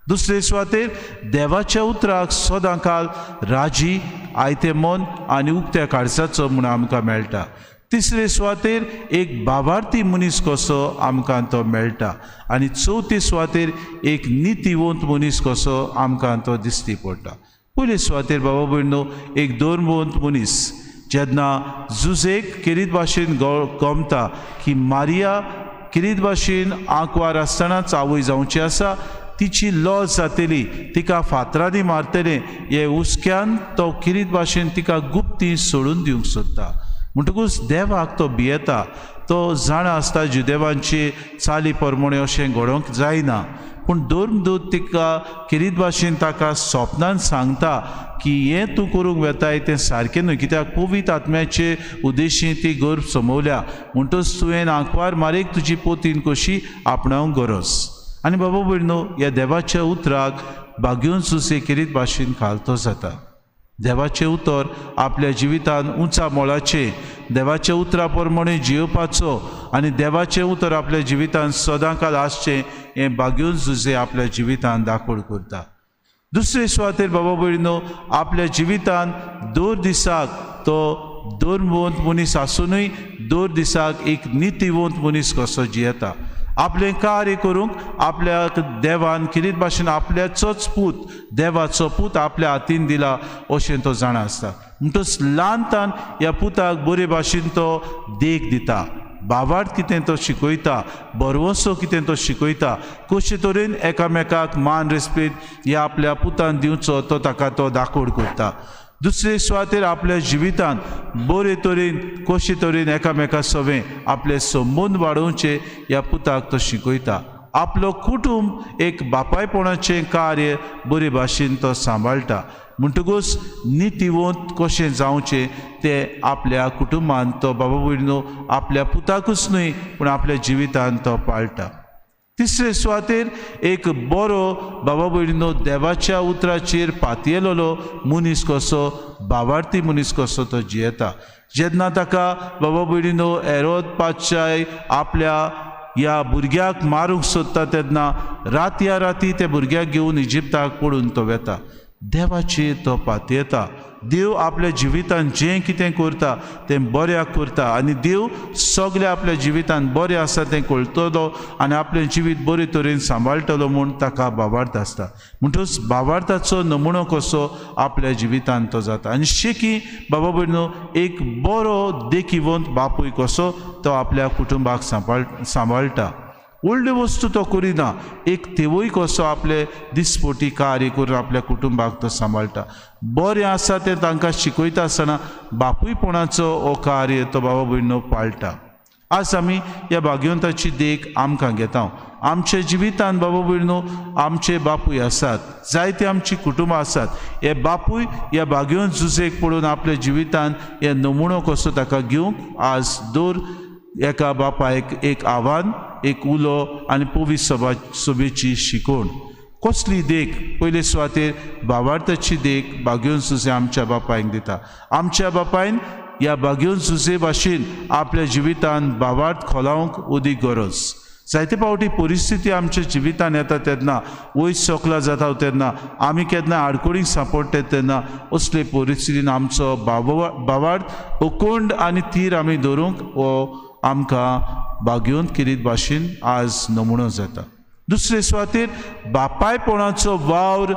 दुसरे सुवातेर देवाच्या उतराक सदांकाल राजी, आयतें मन आनी उक्त्या काळजाचो म्हूण आमकां मेळटा. तिसरे सुवातेर एक बाबार्थी मनीस कसो आमकां तो मेळटा आनी चवथे सुवातेर एक नितीवंत मनीस कसो आमकां तो दिश्टी पडटा. पयले सुवातेर बाबा भयणो, एक दोनवंत मनीस जेन्ना जुझेक किरीत भाशेन गमता की मारिया किरीत भाशेन आंकवार आसतनाच आवय जावची आसा, तिची लॉज जातली, तिका फातरांनी मारतले, हे हुस्क्यान तो किरीत भाशेन तिका गुप्ती सोडून दिवंक सोदता. म्हणटकूच देवाक तो भियेता, तो जाणा आसता जुदेवांची चाली प्रमाणे अशें घडोवंक जायना, पूण धर्मदूत तिका किरीत भाशेन ताका सपनान सांगता की हें तूं करूंक वेताय तें सारकें न्हय, कित्याक पवित्र आत्म्याचे उद्देशी ती गर्भ समवल्या, म्हणटच तुवें आंकवार मारीक तुजी पोतीन कशी आपणावंक गरज. आनी बाबा भयणो, ह्या देवाच्या उतराक बागेवन सुसे किरीत भाशेन खालतो जाता. देवाचें उतर आपल्या जिवितान उंचा मोलाचें, देवाच्या उतरा प्रमाणे जियोवपाचो आनी देवाचें उतर आपल्या जिवितान सदांकाल आसचें हें बागेवन जुझे आपल्या जिवितान दाखोड करता. दुसरे सुवातेर बाबा भयणो, आपल्या जिवितान दर दिसाक तो धर्मवंत मनीस आसुनूय दर दिसाक एक नितीवंत मनीस कसो जियेता. आपलें कार्य करूंक आपल्याक देवान किरीत भाशेन आपल्याचोच पूत, देवाचो पूत आपल्या हातीन दिला अशें तो जाणा आसता. म्हणटच ल्हान तान ह्या पुताक बरे भाशेन तो देख दिता, बाबार्थ कितें तो शिकयता, बरवसो कितें तो शिकयता, कशे तरेन एकामेकाक मान रेस्पेद ह्या आपल्या पुतान दिवचो तो ताका तो दाखोड करता. दुसरे सुवातेर आपल्या जिवितान बरे तरेन कशे तरेन एकामेका सवें आपले संबंद वाडोवचे ह्या पुताक तो शिकयता. आपलो कुटुंब एक बापायपणाचें कार्य बरे भाशेन तो सांबाळटा. म्हणटकूच नितीवंत कशें जावचें तें आपल्या कुटुंबान तो बाबा भयणीनो आपल्या पुताकूच न्हय पूण आपल्या जिवितान तो पाळटा. तिसरे सुवातेर एक बरो बाबा भयणीनो देवाच्या उतराचेर पातयेलेलो मनीस कसो, बावार्थी मनीस कसो तो जियेता। जेन्ना ताका बाबा भयणीनो हेरोद पातशाय आपल्या ह्या भुरग्याक मारूंक सोदता तेन्ना रातया राती त्या भुरग्याक घेवन इजिप्ताक पळून तो वेता। देवाचेर तो पातयेता। देव आपल्या जिवितान जें कितें करता तें बऱ्याक करता आनी देव सगळें आपल्या जिवितान बरें आसा तें कळटलो आनी आपलें जिवीत बरे तरेन सांबाळटलो म्हूण ताका बाबार्थ आसता। म्हणटच बाबार्थाचो नमुनो कसो आपल्या जिवितान तो जाता। आनी शेकी बाबा भयणीनो एक बरो देखीवंत बापूय कसो तो आपल्या कुटुंबाक सांबाळटा। व्हडल्यो वस्तू तो करिना, एक तेवूय कसो आपले दिसपोटी कार्य करून आपल्या कुटुंबाक तो सांबाळटा। बरें आसा तें तांकां शिकयता आसतना बापूयपणाचो हो कार्य तो बाबा भयणीनो पाळटा। आज आमी ह्या भाग्यवंताची देख आमकां घेता। आमच्या जिवितान बाबा भयणीनो आमचे बापूय आसात, जायते आमची कुटुंबां आसात। हे बापूय ह्या भाग्यवंत जुजेक पळोवन आपल्या जिवितान हे नमुनो कसो ताका घेवंक आज दर एका बापायक एक आव्हान, एक उलो आनी पवित्र सभेची शिकवण। कसली देख? पयले सुवातेर भावार्थाची देख भाग्यवंत जुजे आमच्या बापायक दिता। आमच्या बापायन ह्या भाग्यवंत जुजे भाशेन आपल्या जिवितान भावार्थ खोलावंक अदीक गरज। जायते फावटी परिस्थिती आमच्या जिवितान येता तेन्ना वयर सकला जाता तेन्ना आमी केन्ना आडखळीक सांपडटा तेन्ना असले परिस्थितीन आमचो भावार्थ अखंड आनी तीर आमी धरूंक हो आमकां भाग्यवंत किरीत भाशेन आज नमुनो जाता। दुसरे सुवातेर बापायपणाचो वावर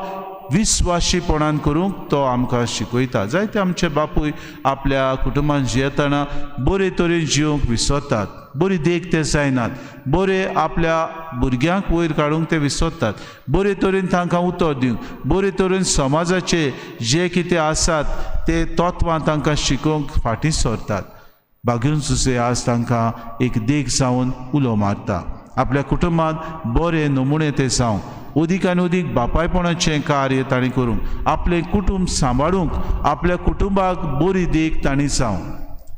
विस्वाशीपणान करूंक तो आमकां शिकयता। जायते आमचे बापूय आपल्या कुटुंबान जियेतना बरे तरेन जिवंक विसरतात, बरी देख ते जायनात, बरे आपल्या भुरग्यांक वयर काडूंक ते विसरतात, बरे तरेन तांकां उतर दिवंक, बरे तरेन समाजाचे जे कितें आसात ते तत्वां तांकां शिकोवंक फाटीं सरतात। भाग्यवंत जुजे आज तांकां एक देख जावन उलो मारता। आपल्या कुटुंबांत बरे नमुने ते जावं, अदीक आनी अदीक बापायपणाचें कार्य तांणी करूंक, आपलें कुटुंब सांबाळूंक, आपल्या कुटुंबाक बरी देख तांणी जावं।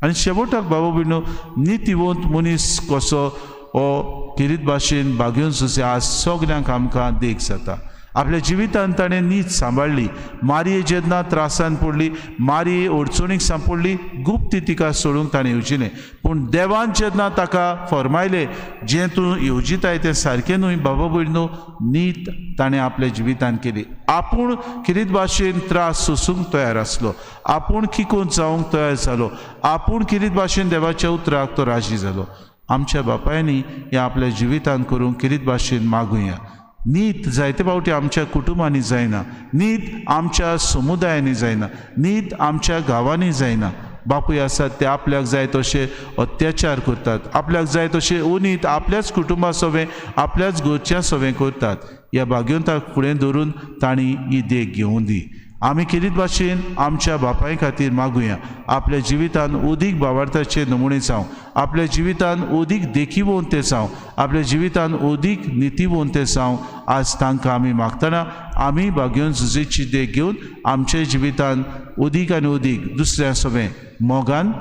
आनी शेवटाक बाबा भयणीनो नितीवंत मनीस कसो हो किरीत भाशेन भाग्यवंत जुजे आज सगल्यांक आमकां देख जाता। आपल्या जिवितान ताणें नीत सांबाळ्ळी। मारये जेन्ना त्रासान पडली, मारये अडचणीक सांपडली, गुप्ती तिका सोडूंक ताणें येवजिलें, पूण देवान जेन्ना ताका फरमायलें जें तूं येवजिताय तें सारकें न्हय, बाबा भयणीनो नीत ताणें आपल्या जिवितान केली। आपूण किरीत भाशेन त्रास सोसूंक तयार आसलो, आपूण किकोन जावंक तयार जालो, आपूण किरीत भाशेन देवाच्या उतराक तो राजी जालो। आमच्या बापायनी ह्या आपल्या जिवितान करूंक किरीत भाशेन मागुया। नीत जायते फावटी आमच्या कुटुंबांनी जायना, नीत आमच्या समुदायांनी जायना, नीत आमच्या गांवांनी जायना। बापूय आसात ते आपल्याक जाय तशे अत्याचार करतात, आपल्याक जाय तशे अनीत आपल्याच कुटुंबा सवें, आपल्याच घरच्या सवें करतात। ह्या भाग्यवंताक फुडें धरून तांणी ही देख घेवूं दी। आमी किरीत भाशेन आमच्या बापाय खातीर मागुया, आपल्या जिवितान अदीक भावार्थाचे नमुने जावं, आपल्या जिवितान अदीक देखीवंत जावं, आपल्या जिवितान अदीक नितीवंत जावं। आज तांकां आमी मागतना आमी भाग्यवंत जुजेची देख घेवन आमच्या जिवितान अदीक आनी अदीक दुसऱ्या सवें मोगान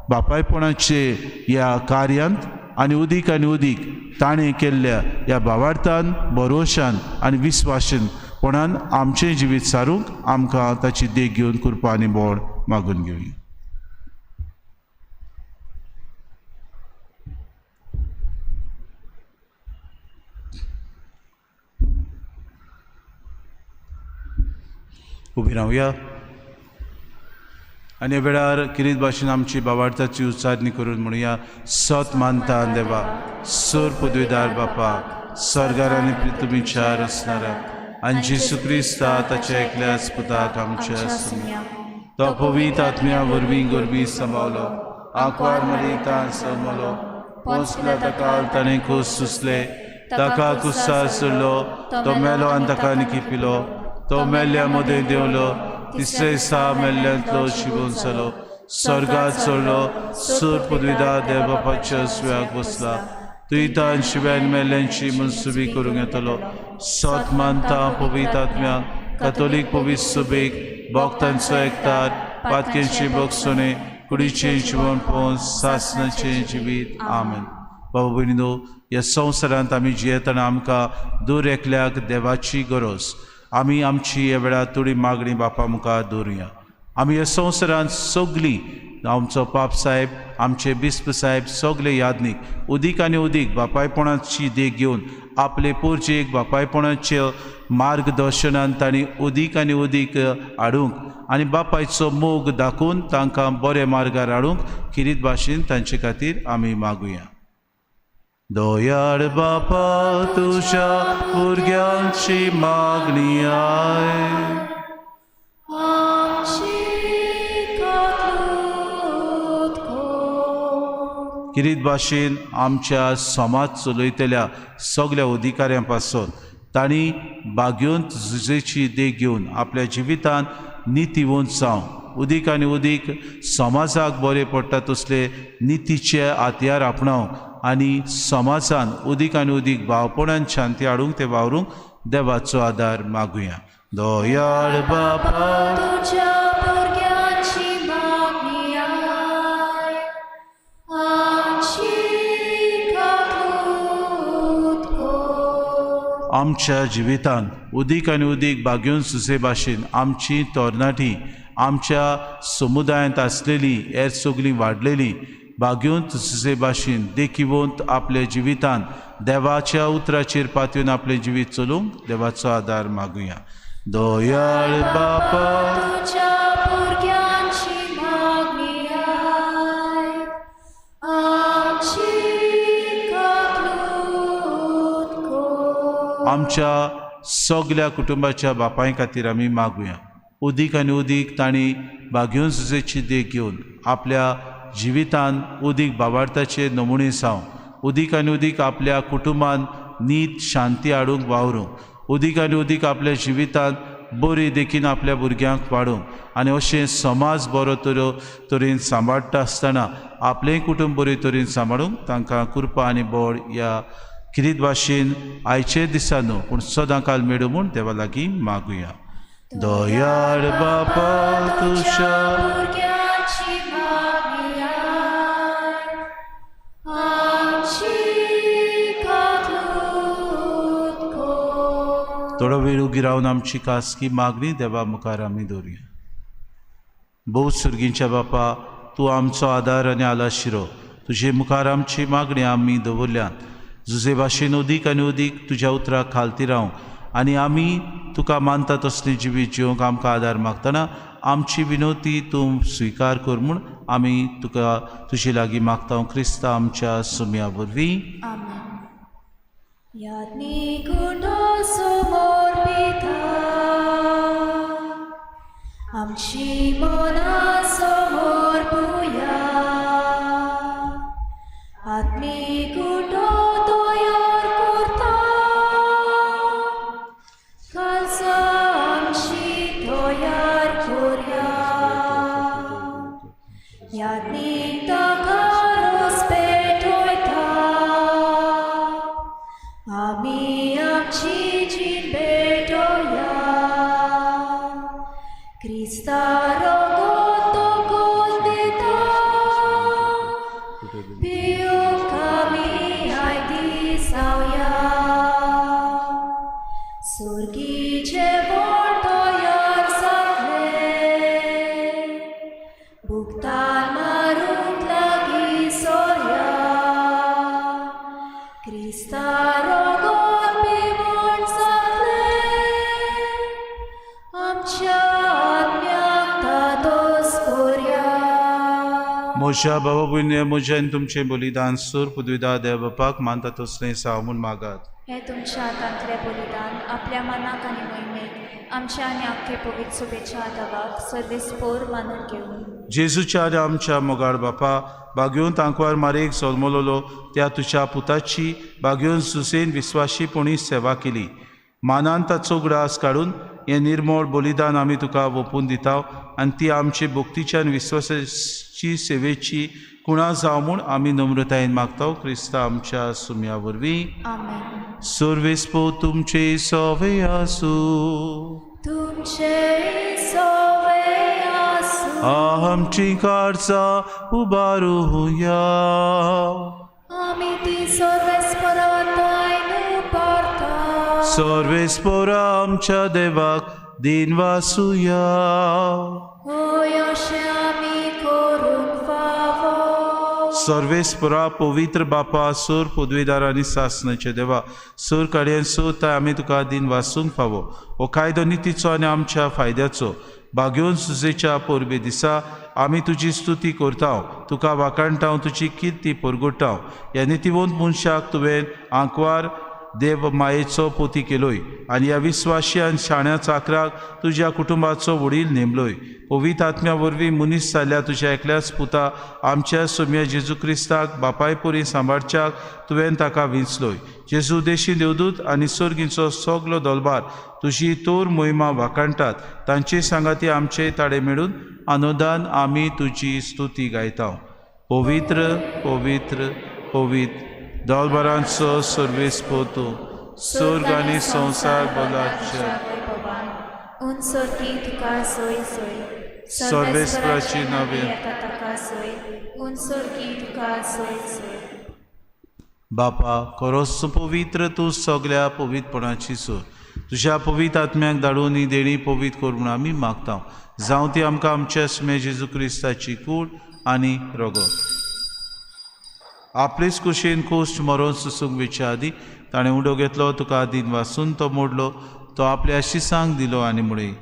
बापायपणाचे ह्या कार्यांत आनी अदीक आनी अदीक ताणें केल्ल्या ह्या भावार्थान, भरोशान आनी विस्वासान पणान आमचें जिवीत सारूंक आमकां ताची देख घेवन कृपा आनी बोड मागून घेवया। उबी रावया आनी वेळार किरीत भाशेन आमची बावार्थाची उच्चारणी करून म्हणुया। सत मानता देवा, सोर पदवीदार बापा, सर्गार आनी पृथ्वीच्या रचणारा आनी जेजू क्रिस्ता ताच्या एकल्याच पुताक आमच्या सुम्या, तो पवित्र आत्म्या वरवीं गोरवी सांबावलो, आंकवार मरितान समलो, पोंचला ताका ताणें खोस सुसले, ताका कुसार सोडलो, तो मेलो आनी ताका निकिपिलो, तो मेल्ल्या मदें देंवलो, तिसरे दिसा मेल्ल्यांतलो शिवून जालो, स्वर्गात चडलो, सूर पदवीदार देव बापाच्या सुव्याक बसला, तुयतान शिव्यान मेल्ल्यांची मनसुबी करूंक येतलो। सत मानता पवित्र आत्म्या, कथोलीक पवित्र सुबेक, भक्तांचो एकतार, पातकेंची भोगसणे, कुडीचें जिवन पोंस, सासनाचें जिवीत। आमेन। बाबा भयणीनो, ह्या संवसारांत आमी जियेतना आमकां दर एकल्याक देवाची गरज. आमी आमची ह्या वेळार थोडी मागणी बापा मुखार दवरुया. आमी ह्या संवसारांत सगळीं आमचो पाप साहेब, आमचे बिस्प साहेब, सगळे यादनीक उदीक आनी उदीक बापायपणाची देख घेवन आपले पोरजेक बापायपणाचे मार्गदर्शनान तांणी उदीक आनी उदीक हाडूंक आनी बापायचो मोग दाखोवन तांकां बरे मार्गार हाडूंक खिरीत भाशेन तांचे खातीर आमी मागुया. दयाळ बापा तुज्या भुरग्यांची मागणी आय. किरीत भाशेन आमच्या समाज चलयतल्या सगळ्या अधिकाऱ्यां पासून तांणी बागेवंत जुजेची देख घेवन आपल्या जिवितांत नितीवंत जावं, उदीक आनी उदीक समाजाक बरें पडटा तसले नितीचे हातयार आपणावंक आनी समाजान उदीक आनी उदीक भावपणान शांती हाडूंक ते वावरूंक देवाचो आदार मागुया. दयाळ बापा आमच्या जिवितांत उदीक आनी उदीक बागेवन सुसे भाशेन आमची तरणाटी आमच्या समुदायांत आसलेली हेर सगळीं वाडलेली बागेवन सुसे भाशेन देखिवंत आपल्या जिवितांत देवाच्या उतराचेर पातयेवन आपलें जिवीत चलोवंक देवाचो आदार मागुया. दयाळ बापा आमच्या सगल्या कुटुंबाच्या बापाय खातीर आमी मागुया. उदीक आनी उदीक तांणी बागेवन सुजेची देख घेवन आपल्या जिवितान उदीक बाबार्थाचे नमुने जावं, उदीक आनी उदीक आपल्या कुटुंबान नीत शांती हाडूंक वावरूंक, उदीक आनी उदीक आपल्या जिवितांत बरी देखीन आपल्या भुरग्यांक वाडोवंक आनी अशें समाज बरो तरेन सांबाळटा आसतना आपलें कुटुंब बरे तरेन सांबाळूंक तांकां कृपा आनी बळ ह्या किरीत भाशेन आयचे दिसा न्हू पूण सदां काल मेळूं म्हूण देवा लागीं मागुया. दयाळ बापा तुज्या थोडो वेळ उगी रावन आमची खासगी मागणी देवा मुखार आमी दवरुया. भोव सुर्गींच्या बापा, तूं आमचो आदार आनी आलाशिरो, तुजे मुखार आमची मागणी आमी दवरल्यात. जुजे भाशेन उदीक आनी उदीक तुज्या उतराक खालती रावंक आनी आमी तुका मानता तसली जिवीत जिवंक आमकां आदार मागतना आमची विनवती तूं स्विकार कर म्हूण आमी तुका तुजे लागीं मागता. क्रिस्ता आमच्या सुम्या वरवीं. आमची मना समोर पुया आत्मीक उठो तयार करता खालसा आमची तयार करया यादनीक ताका रोस पेटयता आमी आमची जीण भेटोया क्रिस्ता रगत तोकोल दिता पिवंक आमी आयदी जावया सुर्गी जेवण तयार जातलें भुगतान मारूंक लागीं सोया क्रिस्ता रगत पिवण जातलें आमच्या म्हज्या बाबा भयणी म्हजें आनी तुमचें बलिदान सूर पदवीदा देव बापाक मानता तसलें साव म्हूण मागात. हें तुमच्या हातांतलें बलिदान आपल्या मनाक आनी मोहिमेक आमच्या आनी आख्खे पवित्र शुभेच्छा आदावाक सर्वेस्पोर मानून घेवन. जेजूच्या आनी आमच्या मोगाळ बापा, बागेवन तांकवार मारेक जल्मलोलो त्या तुज्या पुताची बागेवन सुसेन विस्वाशीपणी सेवा केली. मानान ताचो उगडास काडून हें निर्मळ बलिदान आमी तुका ओंपून दिता आनी ती आमचे भक्तीच्या आनी विस्वासाची सेवेची कुणा जावं म्हूण आमी नम्रतायेन मागता. क्रिस्ता आमच्या सुम्या वरवीं. आमेन. सर्वेस्पो तुमचे सवे आसूं. तुमचे सवे आसूं. आमची कारचा उबारुया. आमी ती सर्वेस्पराताय न्हू पारता. सर्वेस्पोरा आमच्या देवाक दिन वासुया. होय अशें आमी करूंक फावो. सर्वेस्परा पवित्र बापा सोर पदवीदार आनी सासनाचे देवा सोर काडयेन सोताय आमी तुका दिन वासूंक फावो. हो कायदो नितीचो आनी आमच्या फायद्याचो भाग्योन सुजेच्या परबे दिसा आमी तुजी स्तुती करता, तुका वाखाणटा, तुजी किर्ती परगुट्टा. ह्या नितीवंत मनशाक तुवें आंकवार देव मायेचो पोती केलोय आनी ह्या विस्वाशी आनी शाण्या चाकराक तुज्या कुटुंबाचो वडील नेमलोय. पवित्र आत्म्या वरवीं मनीस जाल्ल्या तुज्या एकल्याच पुता आमच्या सोम्या जेजू क्रिस्ताक बापायपुरी सांबाळच्याक तुवें ताका विंचलोय. जेजू देशी देवदूत आनी सर्गीचो सगलो दलबार तुजी तोर मोहिमा वाखाणटात. तांचे सांगाती आमचे ताडे मेळून आनंदान आमी तुजी स्तुती गायता. पवित्र पवित्र पवित्र दलबारांचो सर्वेस पोतू सर्ग आनी संवसार बलाच्या उन सोर्गी तुका सोय सोय. सर्वेस्पराची नावे येता ताका सोय. उन सोर्गी तुका सोय सोय. बापा खरोच पवित्र तूं सगल्या पवित्रपणाची सोय. तुज्या पवित्र आत्म्याक धाडून ही देणी पवित्र कर म्हूण आमी मागता. जावं ती आमकां आमच्या सुमे जेजू क्रिस्ताची कूड आनी रगत. आपलेच कुशीन कोश्ट मरोन सुसूंक वेच्या आदी ताणें उडो घेतलो, तुका दिन वासून तो मोडलो, तो आपल्या शिसांक दिलो आनी म्हळें,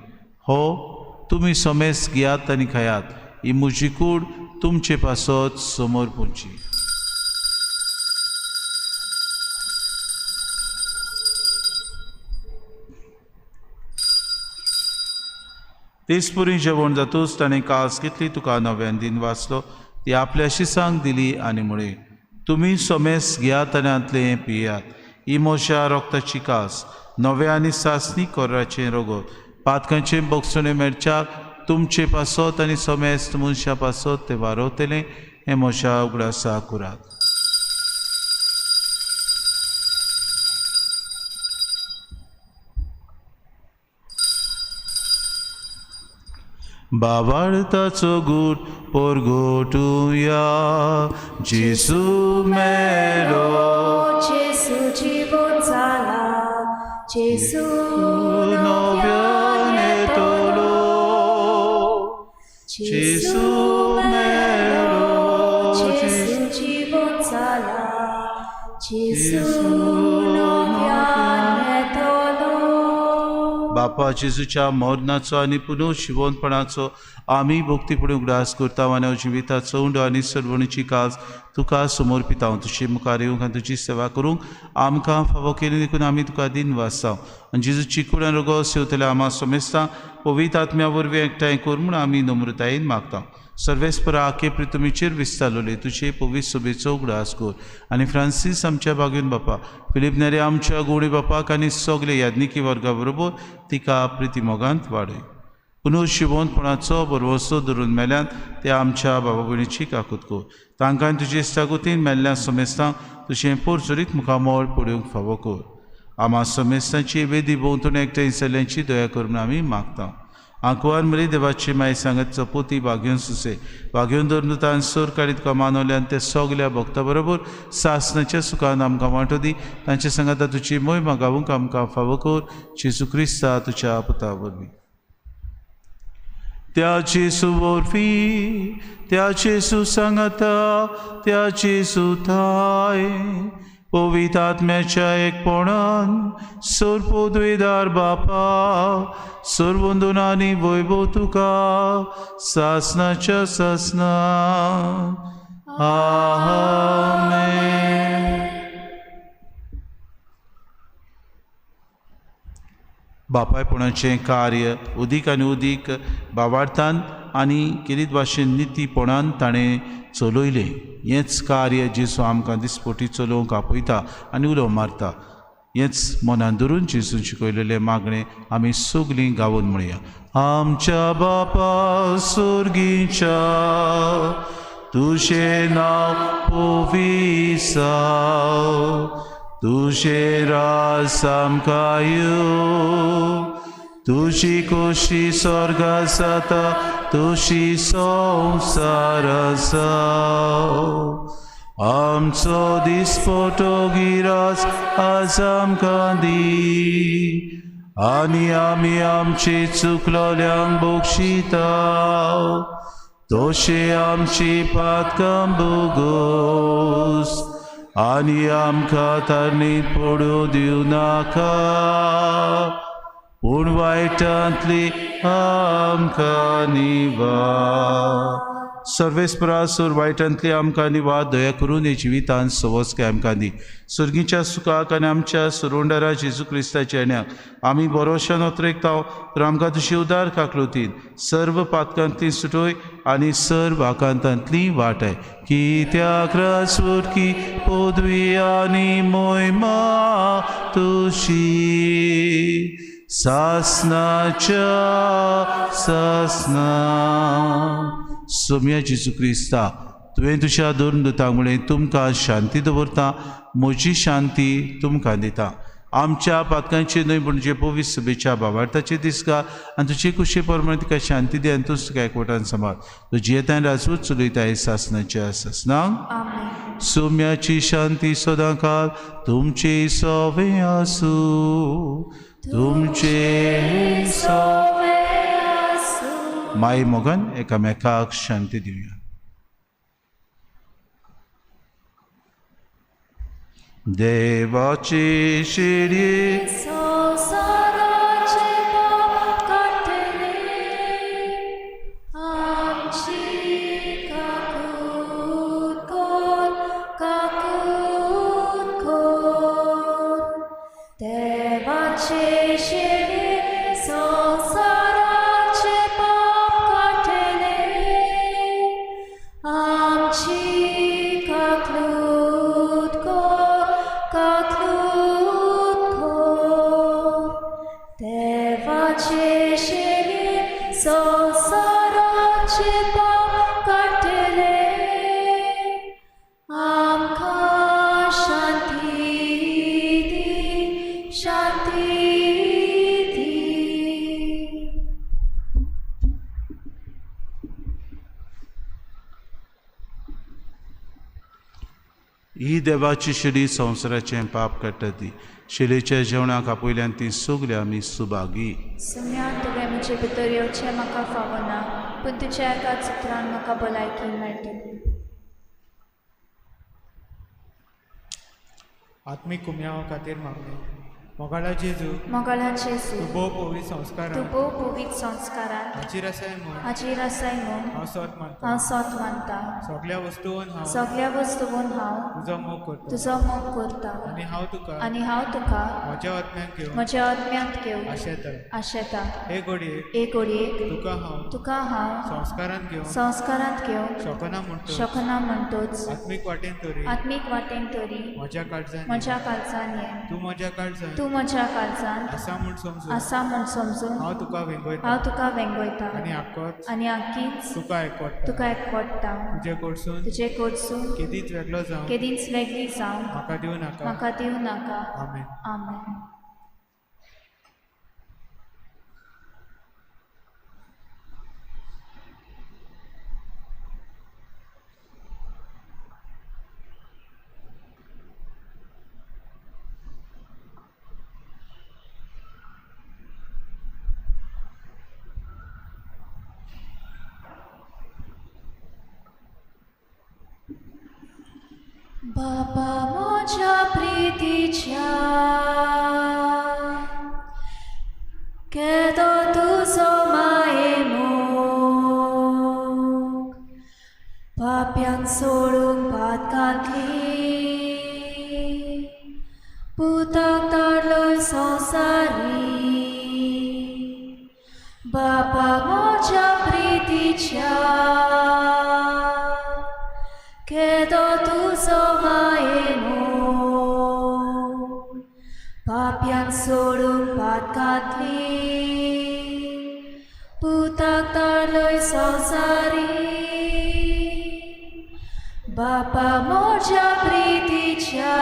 हो तुमी समेस घेयात आनी खायात, ही म्हजी कूड तुमचे पासत समोर पुंची. तेच पुरी जेवण जातूच ताणें कास घेतली, तुका नव्यान दिन वाचलो, ती आपल्या शिसांक दिली आनी म्हळें, तुमी सोमेस घेयात आनी हांतलें पियात, ही म्हज्या रोगताची कास नव्या आनी सासणी कोराचें रगत पातकांचें बोगसणें मेळच्याक तुमचे पासत आनी सोमेस्त मनशां पासत तें वारवतलें हें म्हज्या उगडासा कुरात. बाबाळताचो गूट परगटुया. जेजू मेलो, जेजू जिवोन जाला, जेजू नव्यान येतलो. जेजू मेलो, जेजू जिवोन जाला, जेजू नव्यान येतलो. बापा जेजूच्या मरणाचो आनी पुनः शिवोनपणाचो आमी भक्तीपणी उगडास करता आनी जिविताचो उंडो आनी सरवणीची काज तुका समर्पिता. तुजे मुखार येवंक आनी तुजी सेवा करूंक आमकां फावो केली देखून आमी तुका दिन वाचता. आनी जेजूची कूड आनी रगत सेवतल्या आमा समेस्तां पवित्र आत्म्या वरवीं एकठांय कर म्हूण आमी नम्रतायेन मागता. सर्वेस्परा आखे प्रितुमीचेर विस्तारलोले तुजे पवित्र सोबेचो उगडास कर आनी फ्रांसीस आमच्या बागेन बापा, फिलीप नेरे आमच्या गोडी बापाक आनी सगले याज्ञिकी वर्गा बरोबर तिका प्रितीमोगांत वाडय. पुनः शिवोनपणाचो बरवसो धरून मेल्यान ते आमच्या बाबा भयणीची काकूत कर. तांकां तुजे इश्टागतीन मेल्ल्या समेस्तांक तुजें पोरचोरीत मुखामळ पळोवंक फावो कर. आमा समेस्तांची वेदी भोंवतणी एकठांय जाल्ल्यांची दया कर म्हूण आमी मागता. आंकवार मरी देवाची माय सांगत चपोती बागेवन सुसे बागेवन धरून तान सोर काडीत तुका मानवल्यान ते सगल्या भक्ता बरोबर सासनाच्या सुखान आमकां वांटो दी. तांचे सांगाता तुजी मोहिमा गावूंक आमकां फावो कर. जेजू क्रिस्ता तुज्या पुता वरवीं. त्या जेजू वरवीं, त्या जेजू सांगाता, त्या जेजू थाय पवित्र आत्म्याच्या एकपणान सर्वपदवीदार बापा सर्वंदनानी वैभव तुका सासनाच्या सासना. आमेन. बापायपणाचें कार्य उदीक आनी उदीक बावार्थान आनी केरीत भाशेन नितीपणान ताणें चलयलें. हेंच कार्य जेजू आमकां दिसपटी चलोवंक आपयता आनी उलो मारता. हेंच मनान धरून जेजून शिकयलेलें मागणें आमी सगलीं गावोन म्हणया. आमच्या बापा सुर्गीच्या तुजें नांव पवित्र, तुजें राज आमकां येवं, तुजी खोशी स्वर्गा जाता तुजी संवसार आसा. आमचो दिसपटो गिरास आज आमकां दी आनी आमी आमचे चुकलोल्यांक बक्षिता तशें आमची पातकां बोगोस आनी आमकां तारणीत पडूं दिवं नाका पूण वायटांतली आमकां निवार. सर्वेस्परा सूर वायटांतली आमकां निवार दया करून हे जिवितान सवस्काय आमकां दी. सर्गीच्या सुखाक आनी आमच्या सुरोंडरा जेजू क्रिस्ताच्या येण्याक आमी बरोशान अत्रेकता तर आमकां तुजी उदार काकलुतीन सर्व पातकांतली सुटोय आनी सर्व आकांतांतली वाटाय. कित्याक रासुटकी पदवी आनी मोयमा तुशी सासनाच्या सासना. सोम्या जेजू क्रिस्ता तुवें तुज्या दोन दुतांक म्हणलें तुमकां शांती दवरता म्हजी शांती तुमकां दिता. आमच्या पातकांचे न्हय पूण जे पवित्र सभेच्या बाबार्थाचे दिसका आनी तुजे कुशे प्रमाणे तिका शांती दी आनी तूं तुका एकवटान सांबाळ. तूं जियेतान राजूच चलयता सासनाच्या सासनाक. सोम्याची शांती सदांकाळ तुमचे सोवे आसूं तुमचे सोवे आसूं. माई मोगान एकामेकाक शांती दिवया. देवाची शिरी संवसाराचे पाप काडटले आमची काकूत कर काकूत कर. देवाचे शिरी संवसाराचे पाप काडटले आमची काकूत कर काकूत कर. देवाचे शिरी संवसाराचे पाप काडटले आमकां शांती दी शांती दी. ही देवाची शिडी संवसाराचें पाप काडटा ती शिलेच्या जेवणाक आपयल्यान ती सगळी आमी सुभागी. सुम्या तुवें म्हजे भितर येवचें म्हाका फावना पूण तुज्या एकाच उतरान म्हाका भलायकी मेळटली. आत्मीक कुमयावा खातीर मागणें. मोगाळा जेजू मोगाळा जेजू तूं भोव पवित्र संस्कारान तूं भोव पवित्र संस्कारान हाजीर आसाय म्हूण हाजीर आसाय म्हूण हांव सोत मानता. हांव सोत मानता. सगल्या वस्तून हांव सगल्या वस्तून हांव तुजो मोग करता तुजो मोग करता आनी हांव तुका आनी हांव तुका म्हज्या आत्म्यांत घेवन म्हज्या आत्म्यांत घेवन आशेता. आशेता. हे घडयेक एक घडयेक तुका हांव तुका हांव संस्कारांत घेवन संस्कारांत घेवन शकना म्हणटच शकना म्हणटच आत्मीक वाटेन तरी आत्मीक वाटेन तरी म्हज्या काळजान म्हज्या काळजान ये. तूं म्हज्या काळजान तूं म्हज्या काळजान आसा म्हूण समजून आसा म्हूण समजून हांव तुका वेंगयता हांव तुका वेंगयता आनी आक्कोच आनी आक्कीच तुका एकवटता. तुका एकवटता. तुजे कडसून तुजे कडसून केदीच वेगळो जावं केदींच वेगळी जावं म्हाका दिवं नाका. म्हाका दिवं नाका. आमेन. आमेन. बापा म्हज्या प्रितीच्या केदो तुजो माये मोग पाप्यांक सोडूंक पातकांतली पुताक धाडलोय संवसारी. बापा म्हज्या प्रितीच्या केदो तुजो माये मोग पाप्यांक सोडूंक पातकांतली पुताक धाडलोय संवसारी. बापा म्हज्या प्रितीच्या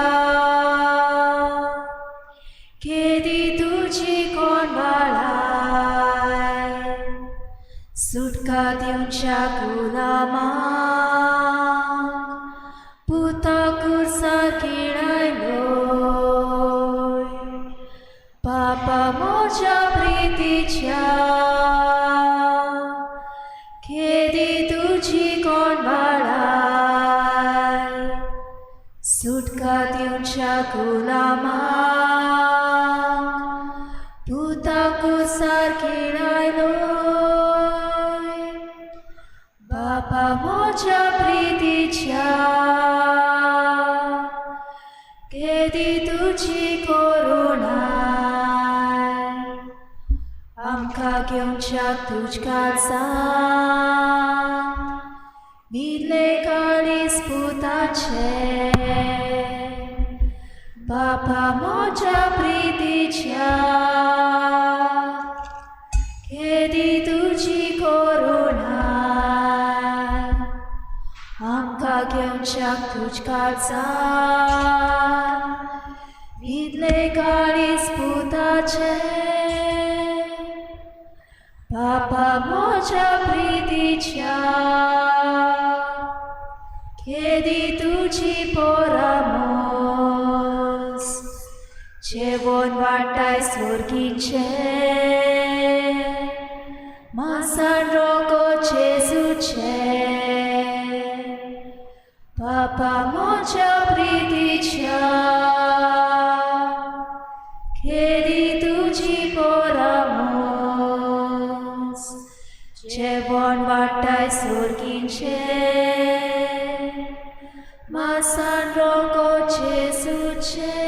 केदी तुजी कोण वाळाय सुटका दिवच्या गुलामाक पुताक घेवच्या गुलामाक पुता कुसार खिळायलोय बापा म्हज्या प्रितीच्या केदी तुजी करुणाय आमकां घेवच्या तुज काळजांत न्हिदले काळीज पुताचें बापा म्हज्या प्रितीच्या केदी तुजी करुणाय आमकां घेवच्याक तुज काळजांत न्हिदले काळीज पुताचें बापा म्हज्या प्रितीच्या केदी तुजी परामोस जेवण वाटाय स्वर्गीचें मासान रोगो जेजूचें बापा म्हज्या प्रितीच्या केदी तुजी परामोस जेवण वाटाय स्वर्गीचें मासान रोगो जेजूचें.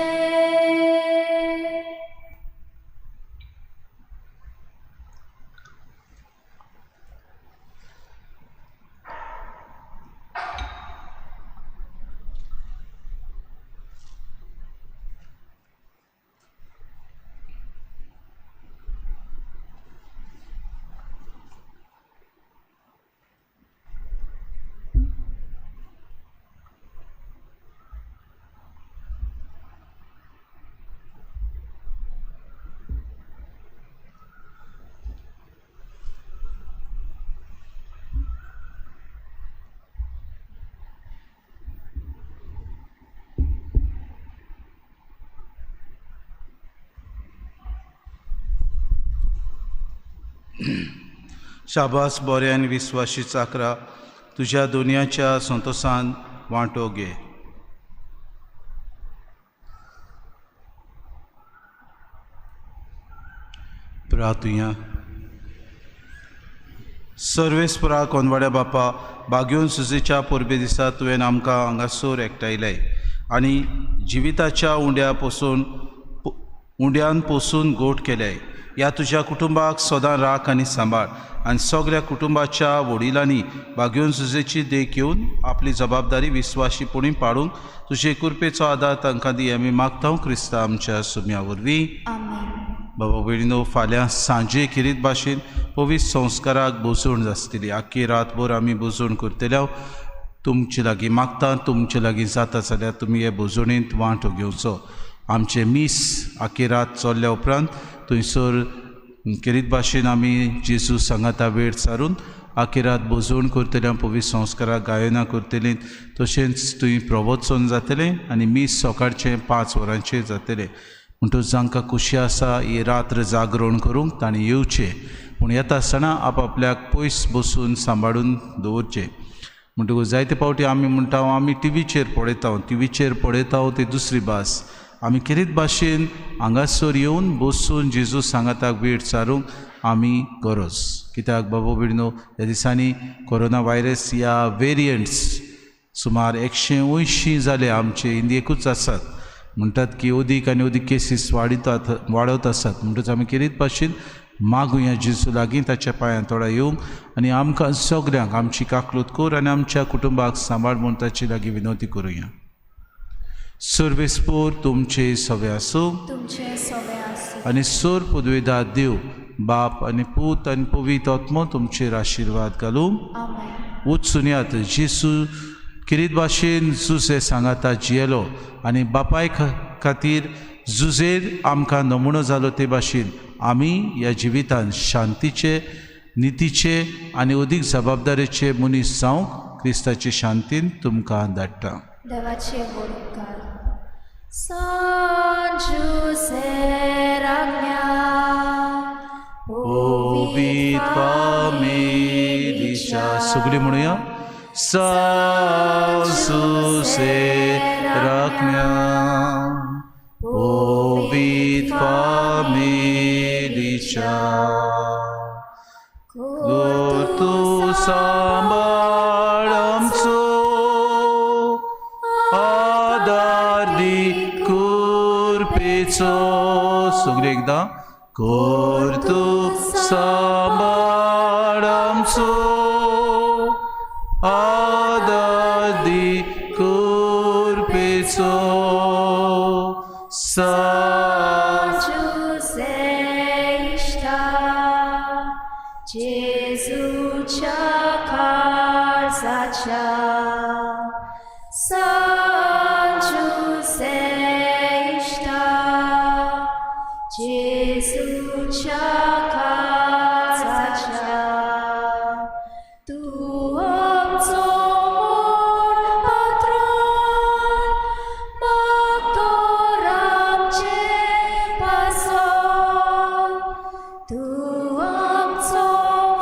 शाबास बऱ्या आनी विस्वाशी चाकरा, तुज्या दुनियाच्या संतोसान वांटो घे. प्रार्थुया. सर्वेस्परा कोनवाड्या बापा, बागेवन सुजेच्या परबे दिसा तुवें आमकां हांगासर एकठांयले आनी जिविताच्या उंड्यान पोसून गोट केले. ह्या तुज्या कुटुंबाक सदां राख आनी सांबाळ आनी सगळ्या कुटुंबाच्या वडिलांनी बागेवन सुजेची देख घेवन आपली जबाबदारी विस्वाशीपणी पाडूंक तुजे कृपेचो आदार तांकां दी आमी मागता क्रिस्ता आमच्या सुम्या वरवीं. बाबा भयणीनो, फाल्यां सांजे खेरीत भाशेन पवित्र संस्काराक बोजवण आसतली. आख्खी रातभर आमी बोजवण करतले. तुमचे लागीं मागता, तुमचे लागीं जाता जाल्यार तुमी हे बोजवणेंत वांटो घेवचो. आमचें मीस आख्खी रात चल्ल्या उपरांत थंयसर खेरीत भाशेन आमी जेजू सांगाता वेळ सारून आख्खी रात बोजवण करतले, पवित्र संस्काराक गायनां करतलीं, तशेंच थंय प्रवचन जातलें आनी मीस सकाळचें 5 वरांचेर जातलें. म्हणटकच जांकां खुशी आसा ही रात्र जागरण करूंक तांणी येवचें, पूण येता आसतना आपआपल्याक पयस बसून सांबाळून दवरचें. म्हणटकूच जायते फावटी आमी म्हणटा आमी टिवीचेर पळयता, टिवीचेर पळयता ती दुसरी भास. आमी खेरीत भाशेन हांगासर येवन बसून जेजू सांगाताक वेळ सारूंक आमी गरज. कित्याक बाबा भयणीनो, ह्या दिसांनी कोरोना व्हायरस ह्या वेरियंट्स सुमार 180 जाले आमचे इंडियेकूच आसात. म्हणटात की अदीक आनी अदीक केसीस वाडत आसात. म्हणटकच आमी खेरीत भाशेन मागुया जेजू लागीं, ताच्या पांयां तोडा येवंक आनी आमकां सगल्यांक आमची काकलूत कर आनी आमच्या कुटुंबाक सांबाळ म्हूण ताचे लागीं विनवती करुया. सर्वेस्पोर तुमचे सवे आसूं आनी सोर पदवेदार देव बाप आनी पूत आनी पवित्र आत्मो तुमचेर आशिर्वाद घालूं. वचुनयात जेजू खेरीत भाशेन जुजे सांगाता जियेलो आनी बापाय खातीर जुजेर आमकां नमुनो जालो ते भाशेन आमी ह्या जिवितान शांतीचे, नितीचे आनी अदीक जबाबदारेचे मनीस जावंक क्रिस्ताचे शांतीन तुमकां धाडटा. देवाचे व्हड उपकार. सान जुजे राज्ञा पवित्र फामिलीच्या सगळीं म्हणुया. सान जुजे राज्ञा कुरपेचो. सगळे एकदां. कर तूं सांबाळ आमचो, आदार दी कुरपेचो. सा Giuseppe, Gesuच्या काळजाच्या, San Giuseppe, Gesuच्या काळजाच्या, तूं आमचो मोड पात्रोन, मागतोर आमचे पासोन. तूं आमचो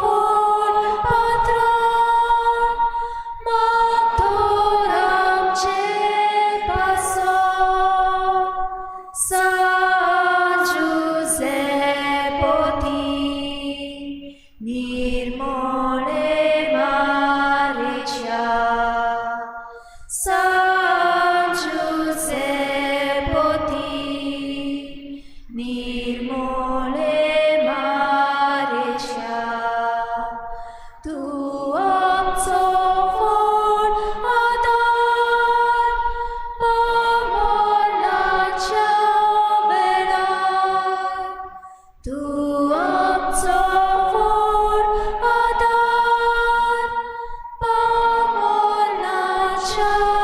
व्हड पात्रोन, मागतोर आमचे पासोन. San Giuseppe, निर्मोळे मारेच्या, San Giuseppe, निर्मोळे मारेच्या, तूं आमचो व्हड आदार मरणाच्या वेळार. तूं आमचो व्हड आदार मरणाच्या